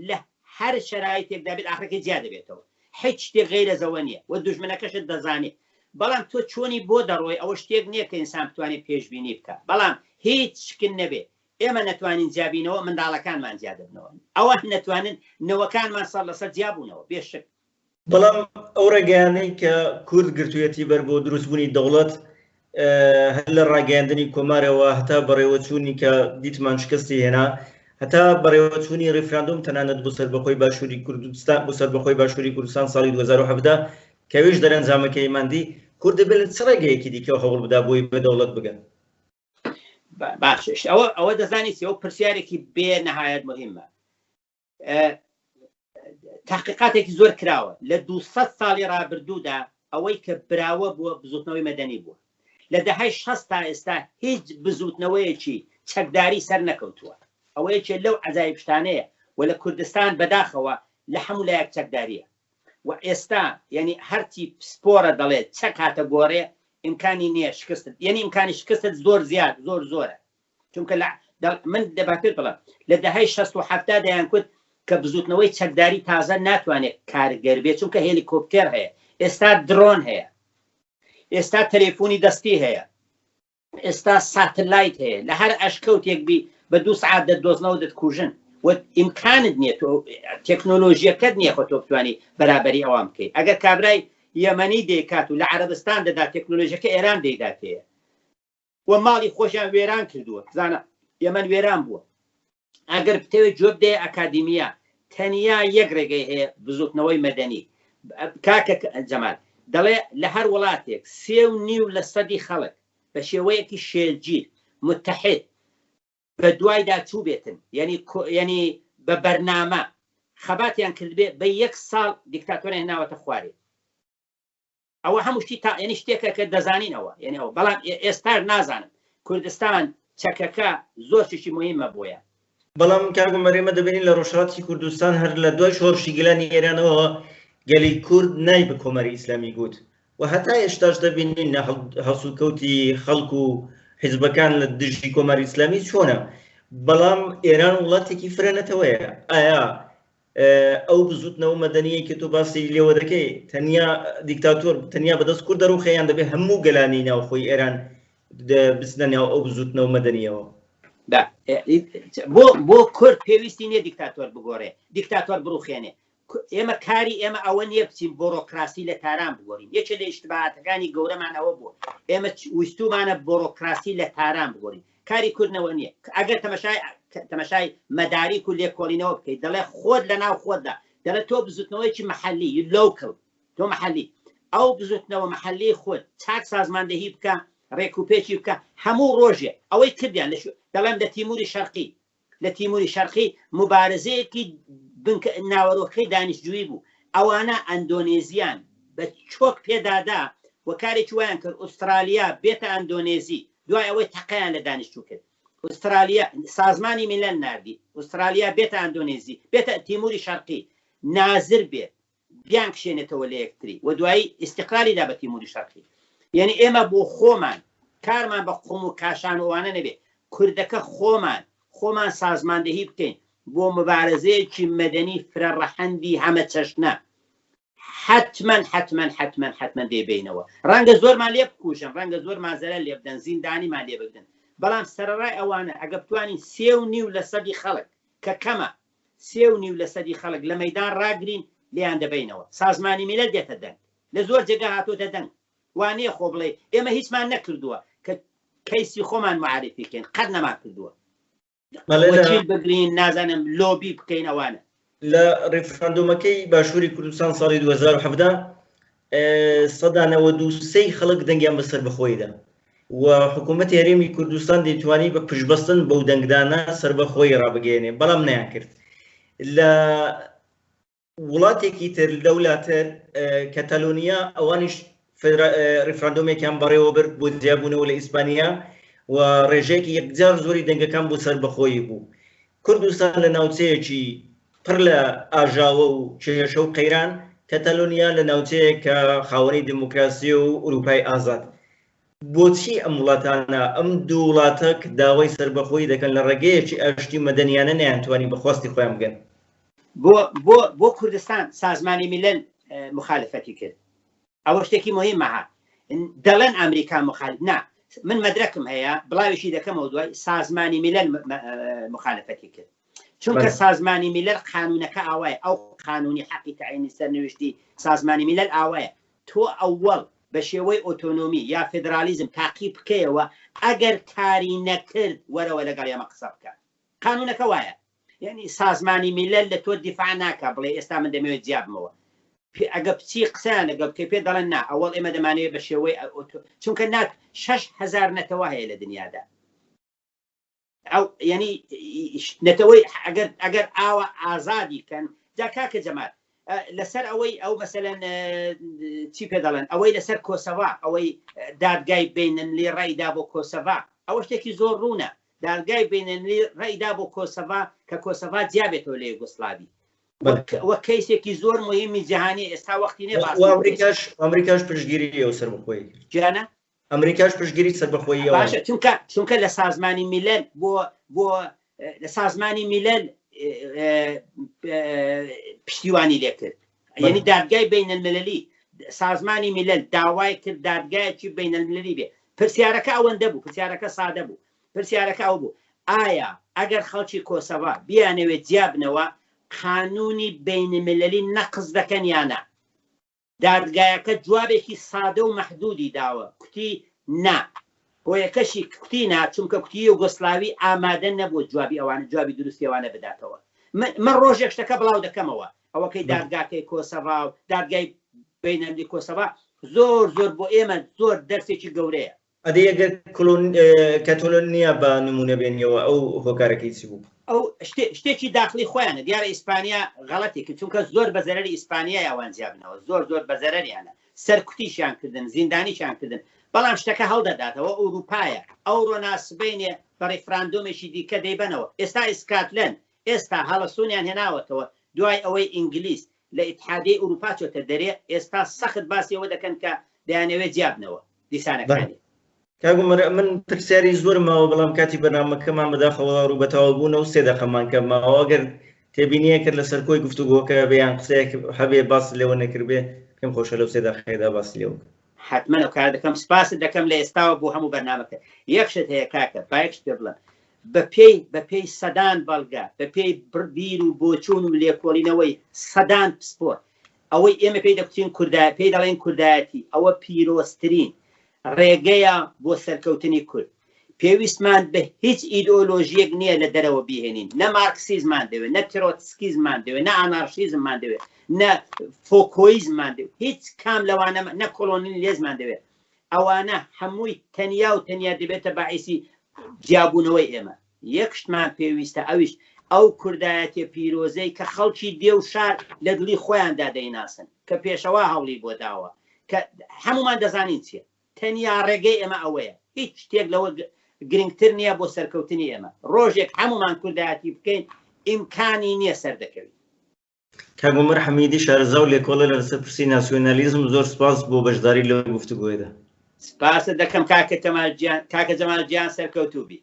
لە هەر شەرایتێکدا بێت ئاخرەکەی جیا دەبێتەوە هیچ شتێک غەیرە زەوە نییە و دوژمنەکەشت دەزانێت بەڵام تۆ چۆنی بۆ دەڕۆی ئەوە شتێک نییە کە ئینسان بتوانێت پێشبینی بکە بەڵام هیچ شکن نەبێ ئێمە نەتوانین جیابینەوە منداڵەکانمان جیا دەبنەوە ئەوە نەتوانن نەوەکانمان سەر لەسەر جیابوونەوە بێشک بەڵام ئەو ڕێگەیانەی کە کورد گرتوویەتی بەر بۆ دروستبوونی دەوڵەت هەر لە ڕاگەیاندنی کۆمارەوە هەتا بەڕێوەچوونی کە دیتمان شکستی هێنا هەتا بەڕێوەچوونی ڕیفراندۆم تەنانەت بۆ سەربەخۆی باشووری کوردستان بۆ سەربەخۆی باشووری کوردستان ساڵی 2017 کە ئەویش دەرەنجامەکەیمان دی کورد دەبێت لە چ ڕێگەیەکی دیکەوە هەوڵ بدا بۆی بە دەوڵەت بگەن؟ باشش ئەوە ئەوە دەزانی چی ئەو پرسیارێکی بێ نەهایەت مهمە تحقیقاتێکی زۆر کراوە لە 200 ساڵی ڕابردوودا ئەوەی کە براوە بووە بزوتنەوەی مەدەنی بووە لە دەهای 60 تا ئێستا هیچ بزوتنەوەیەکی چەکداری سەر نەکەوتووە ئەوە یەکێ لەو عەجایب شتانەیە و لە کوردستان بەداخەوە لە هەموو لایەک چەکداریە و ئێستا یعنی هەرچی پسپۆرە دەڵێت چەک هاتە گۆڕێ ئیمکانی نییە شکستت یعنی ئیمکانی شکستت زۆر زیاد زۆر زۆرە چونکە لە من دەبا پێت بڵێم لە دەهای 60 و 70 دەیان کوت کە بزوتنەوەی چەکداری تازە ناتوانێت کارگەر بێت چونکە هێلیکۆپتێر هەیە ئێستا درۆن هەیە ئێستا تەلەفۆنی دەستی هەیە ئێستا ساتلایت هەیە لە هەر ئەشکەوتێک بی بە دوو سعات دەتدۆزنەوە دەتکوژن و ئیمکانت نییە تۆ تەکنۆلۆژیەکەت نییە خۆ تۆ بتوانی بەرابەری ئەوان بکەیت ئەگەر کابرای یەمەنی دەیکات و لە عەرەبستان دەدا تەکنۆلۆژیەکە ئێران دەیداتەیە و ماڵی خۆشیان وێران کردووە زانە یەمەن وێران بووە ئەگەر بتەوێت گوێ بدەیە ئەکادیمیا تەنیا یەک ڕێگەی هەیە بزوتنەوەی مەدەنی کاکە جەمال دەڵێ لە هەر وڵاتێک 3.5 لە سەدی خەڵک بە شێوەیەکی شێلگیر متحد بە دوایدا چووبێتن یعنی یعنی بە بەرنامە خەباتیان کردبێ بە یەک ساڵ دیکتاتۆریان هێناوەتە خوارێ ئەوە هەموو شتی تا یعنی شتێکە کە دەزانین ئەوە یعنی ئەوە بەڵام ئێستاش نازانم کوردستان چەکەکە زۆر شتێکی مهمە بۆیە. بەڵام کاک عومەر ئێمە دەبینین لە ڕۆژهەڵاتی کوردستان هەر لە دوای شۆڕشی گەلانی ئێرانەوە گەلی کورد نای بە کۆماری ئیسلامی گوت و هەتا ئێشتاش دەبینین هەڵسوکەوتی خەڵک و حیزبەکان لە دژی کۆماری ئیسلامی چۆنە بەڵام ئێران وڵاتێکی فرە نەتەوەیە ئایا ئەو بزوتنەوە مەدەنیەی کە تۆ باسی لێوە دەکەی تەنیا دیکتاتۆر تەنیا بەدەست کورد دەڕوخێ یان دەبێ هەموو گەلانی ناوخۆی ئێران بچنە ناو ئەو بزوتنەوە مەدەنیەوە؟ بۆ بۆ کورد پێویستی نییە دیکتاتۆر بگۆڕێ دیکتاتۆر بڕوخێنێ ئێمە کاری ئێمە ئەوە نییە بچین بۆرۆکراسی لە تاران بگۆڕین یەکێ لە ئیشتباهاتەکانی گەورەمان ئەوە بووە ئێمە ویستومانە بۆرۆکراسی لە تاران بگۆڕین کاری کوردنەوە نییە ئەگەر تەمەشای تەمەشای مەداریک و لێکۆڵینەوە بکەیت دەڵێ خۆت لە ناو خۆتدا دەڵێ تۆ بزوتنەوەیکی محلی لۆکل تۆ محلی ئەو بزوتنەوە محلی خۆت چاک سازماندەهی بکە ڕێک و پێکی بکە هەموو ڕۆژێ ئەوەی کردیان لە دەڵێم لە تیموری شەرقی لە تیموری شەرقی موبارزەیەکی بنکە ناوەرۆکەی دانیشتجووی بوو، ئەوانە ئەندۆنێزیان بە چۆک پێدادا و کارێکی وایان کرد ئوسترالیا بێتە ئەندۆنێزی دوای ئەوەی تەقەیان لە دانیشتوو کرد. ئوسترالیا سازمانی میلل ناردی ئوسترالیا بێتە ئەندۆنێزی بێتە تیموری شەرقی نازر بێت بیانکشێنێتەوە لە یەکتری و دوایی ئیستیقلالی دا بە تیموری شەرقی. یەنی ئێمە بۆ خۆمان کارمان بە قوم و کاشان و ئەوانە نەبێ، کوردەکە خۆمان خۆمان سازماندەهی بکەین بۆ موبارزەیەکی مەدەنی فرە ڕەهەندی هەمەچەشنە حەتمەن حەتمەن حەتمەن حەتمەن دەیبەینەوە. ڕەنگە زۆرمان لێ بکوژن، ڕەنگە زۆرمان زەرەر لێ بدەن، زیندانیمان لێ بگرن، بەڵام سەرەڕای ئەوانە ئەگە بتوانین سێ و نیو لە سەدی خەڵک کە کەمە سێ و نیو لەسەدی خەڵک لە مەیدان ڕاگرین لێیان دەبەینەوە. سازمانی میللەت دێتە دەنگ. لە زۆر جێگا هاتۆتە دەنگ. وا نییە خۆ بڵێی ئێمە هیچمان نەکردووە کە کەیسی خۆمان معرفی کەین، قەت نەمان کردووە. وەکیل بگرین، نازانم لۆبی بکەین ئەوانە. لە ڕیفراندۆمەکەی باشووری کوردستان ساڵی 2017 93% ی خەڵک دەنگیان بە سەربەخۆیی دا و حکوومەتی هەرێمی کوردستان دەیتوانی بە پشتبەستن بەو دەنگدانە سەربەخۆیی ڕابگەیەنێ بەڵام نەیانکرد. لە وڵاتێکی تر لەولاتر کەتەلۆنیا ئەوانیش ڕیفراندۆمێکیان بەڕێوە برد بۆ جیابوونەوە لە ئیسپانیا و ڕێژەیەکی یەکجار زۆری دەنگەکان بۆ سەربەخۆیی بوو. کوردستان لە ناوچەیەکی پڕ لە ئاژاوە و کێشە و قەیران، کەتەلۆنیا لە ناوچەیەک کە خاوەنی دیموکراسییە و ئورووپای ئازاد. بۆچی ئەم وڵاتانە، ئەم دوو وڵاتە کە داوای سەربەخۆیی دەکەن لە ڕێگەیەکی ئاشتی و مەدەنیانە نەیانتوانی بە خواستی خۆیان بگەن؟ بۆ بۆ بۆ کوردستان سازمانی میلل موخالفەتی کرد. ئەوە شتێکی مهمە ها. دەڵێن ئەمریکا مخالف نا من مەدرەکم هەیە بڵاویشی دەکەمەوە دوای سازمانی میلل مخالفەتی کرد چونکە سازمانی میلل قانونەکە ئاوایە ئەو قانونی حەقی تەعینی سەرنوێشتی سازمانی میلل ئاوایە تۆ ئەوەڵ بە شێوەی ئۆتۆنۆمی یا فدرالیزم تاقی بکەیەوە ئەگەر کاری نەکرد وەرەوە لەگەڵ ئێمە قسە بکە قانونەکە وایە یعنی سازمانی میلل لە تۆ دیفاع ناکا بڵێ ئێستا من دەمەوێت جیابمەوە ئەگە بچی قسەیان لەگەڵ بکەی پێ دەڵێن نا ئەوەڵ ئێمە دەمانەوێت بە شێوەی چونکە نات 6هزار نەتەوە هەیە لە دنیادا ئەو یعنی نەتەوەی ئەگەر ئەگەر ئاوا ئازادی کەن جا کاکە جەمال لەسەر ئەوەی ئەو مەسەلەن چی پێ دەڵێن ئەوەی لەسەر کۆسەڤا ئەوەی دادگای بینەملی ڕێیدا بۆ کۆسەڤا ئەوە شتێکی زۆر ڕوونە دادگای بینەملی ڕێیدا بۆ کۆسەڤا کە کۆسەڤا جیابێتەوە لە یوگۆسلاوی وە کەیسێکی زۆر مهمی جیهانی ئێستا وەختی نیە باس ئەمریکاش ئەمریکاش پشتگیری ئەو سەربەخۆیی کرد جیانە ئەمریکاش پشتگیری سەربەخۆیی ئەوان باشە چونکە چونکە لە سازمانی میلل بۆ بۆ لە سازمانی میلل پشتیوانی لێکرد یعنی دادگای بین المللی سازمانی میلل داوای کرد دادگایەکی بین المللی بێ پرسیارەکە ئەوەندە بوو پرسیارەکە سادە بوو پرسیارەکە ئەو بوو ئایا ئەگەر خەڵکی کۆسەڤا بیانەوێت جیابنەوە قانونی بین المللی نەقز دەکەن یان نا دادگایەکە جوابێکی سادە و مەحدودی داوە کوتی نا هۆیەکەشی کوتی نا چونکە کوتی یۆگۆسلاوی ئامادە نەبووە جوابی ئەوانە جوابی دروستی ئەوانە بداتەوە من ڕۆژێک شتەکە بڵاو دەکەمەوە ئەوەکەی دادگاکەی کۆسەڤا و دادگای بینەندی کۆسەڤا زۆر زۆر بۆ ئێمە زۆر دەرسێکی گەورەیە ئەدی ئەگەر کەتۆلۆنیا بە نمونە بێنیەوە ئەو هۆکارەکەی چی بوو؟ ئەو شتێکی داخلی خۆیانە دیارە ئیسپانیا غەڵەتی کرد چونکە زۆر بە زەرەری ئیسپانیای ئەوان جیابنەوە زۆر زۆر بە زەرەریانە سەرکوتیشیان کردن زیندانیشیان کردن بەڵام شتەکە هەڵدەداتەوە ئەوروپایە ئەوڕۆ ناسبینێ بە ڕیفراندۆمێکی دیکە دەیبەنەوە ئێستا ئیسکاتلەند ئێستا هەڵەسونیان هێناوەتەوە دوای ئەوەی ئینگلیز لە ئیتحادیەی ئوروپا چۆتە دەرێ ئێستا سەخت باسی ئەوە دەکەن کە دەیانەوێت جیابنەوە دیسانەکانی. کاک عومەر من پرسیاری زۆرم ماوە بەڵام کاتی بەرنامەکەمان بەداخەوە ڕوو بە تەواو بوونە و سێ دەقەمان کەم ماوە ئەگەر تێبینیەکت لەسەر کۆی گفتوگۆکە بێ یان قسەیەک هەبێ باست لێوە نەکردبێ پێم خۆشە لەو سێ دەقەیەدا باسی لێوە بکەم. حەتمەن ئەو کارە دەکەم سپاست دەکەم لە ئێستاوە بۆ هەموو بەرنامەکە یەک شت هەیە کاکە با یەک شت پێ بڵێم بە پێی بە پێی سەدان بەڵگە بە پێی بیر و بۆچوون و لێکۆڵینەوەی سەدان پسپۆر ئەوەی ئێمە پێی دەکوتین کوردا پێی دەڵێن کوردایەتی ئەوە پیرۆزترین ڕێگەیە بۆ سەرکەوتنی کورد پێویستمان بە هیچ ئیدۆلۆژیەک نییە لە دەرەوە بیهێنین نە مارکسیزمان دەوێت نە ترۆتسکیزمان دەوێت نە ئانارشیزممان دەوێت نە فۆکۆیزممان دەوێت هیچ کام لەوانە نە کۆلۆنیالیزمان دەوێت ئەوانە هەمووی تەنیا و تەنیا دەبێتە باعیسی جیابوونەوەی ئێمە. یەک شتمان پێویستە ئەویش ئەو کوردایەتیە پیرۆزەی کە خەڵکی دێ و شار لە دڵی خۆیاندا دەیناسن، کە پێشەوا هەوڵی بۆ داوە، کە هەموومان دەزانین چیە. تەنیا ڕێگەی ئێمە ئەوەیە. هیچ شتێک لەوە. گرنگتر نییە بۆ سەرکەوتنی ئێمە. ڕۆژێک هەموومان کوردایەتی بکەین ئیمکانی نییە سەردەکەوین. کاک عومەر حەمیدی شارەزا و لێکۆڵەر لەسەر پرسی ناسیۆنالیزم زۆر سپاس بۆ بەشداری لەو گفتوگۆیەدا. سپاست دەکەم کاکە کەمال گیان، کاکە جەمال گیان سەرکەوتوو بی.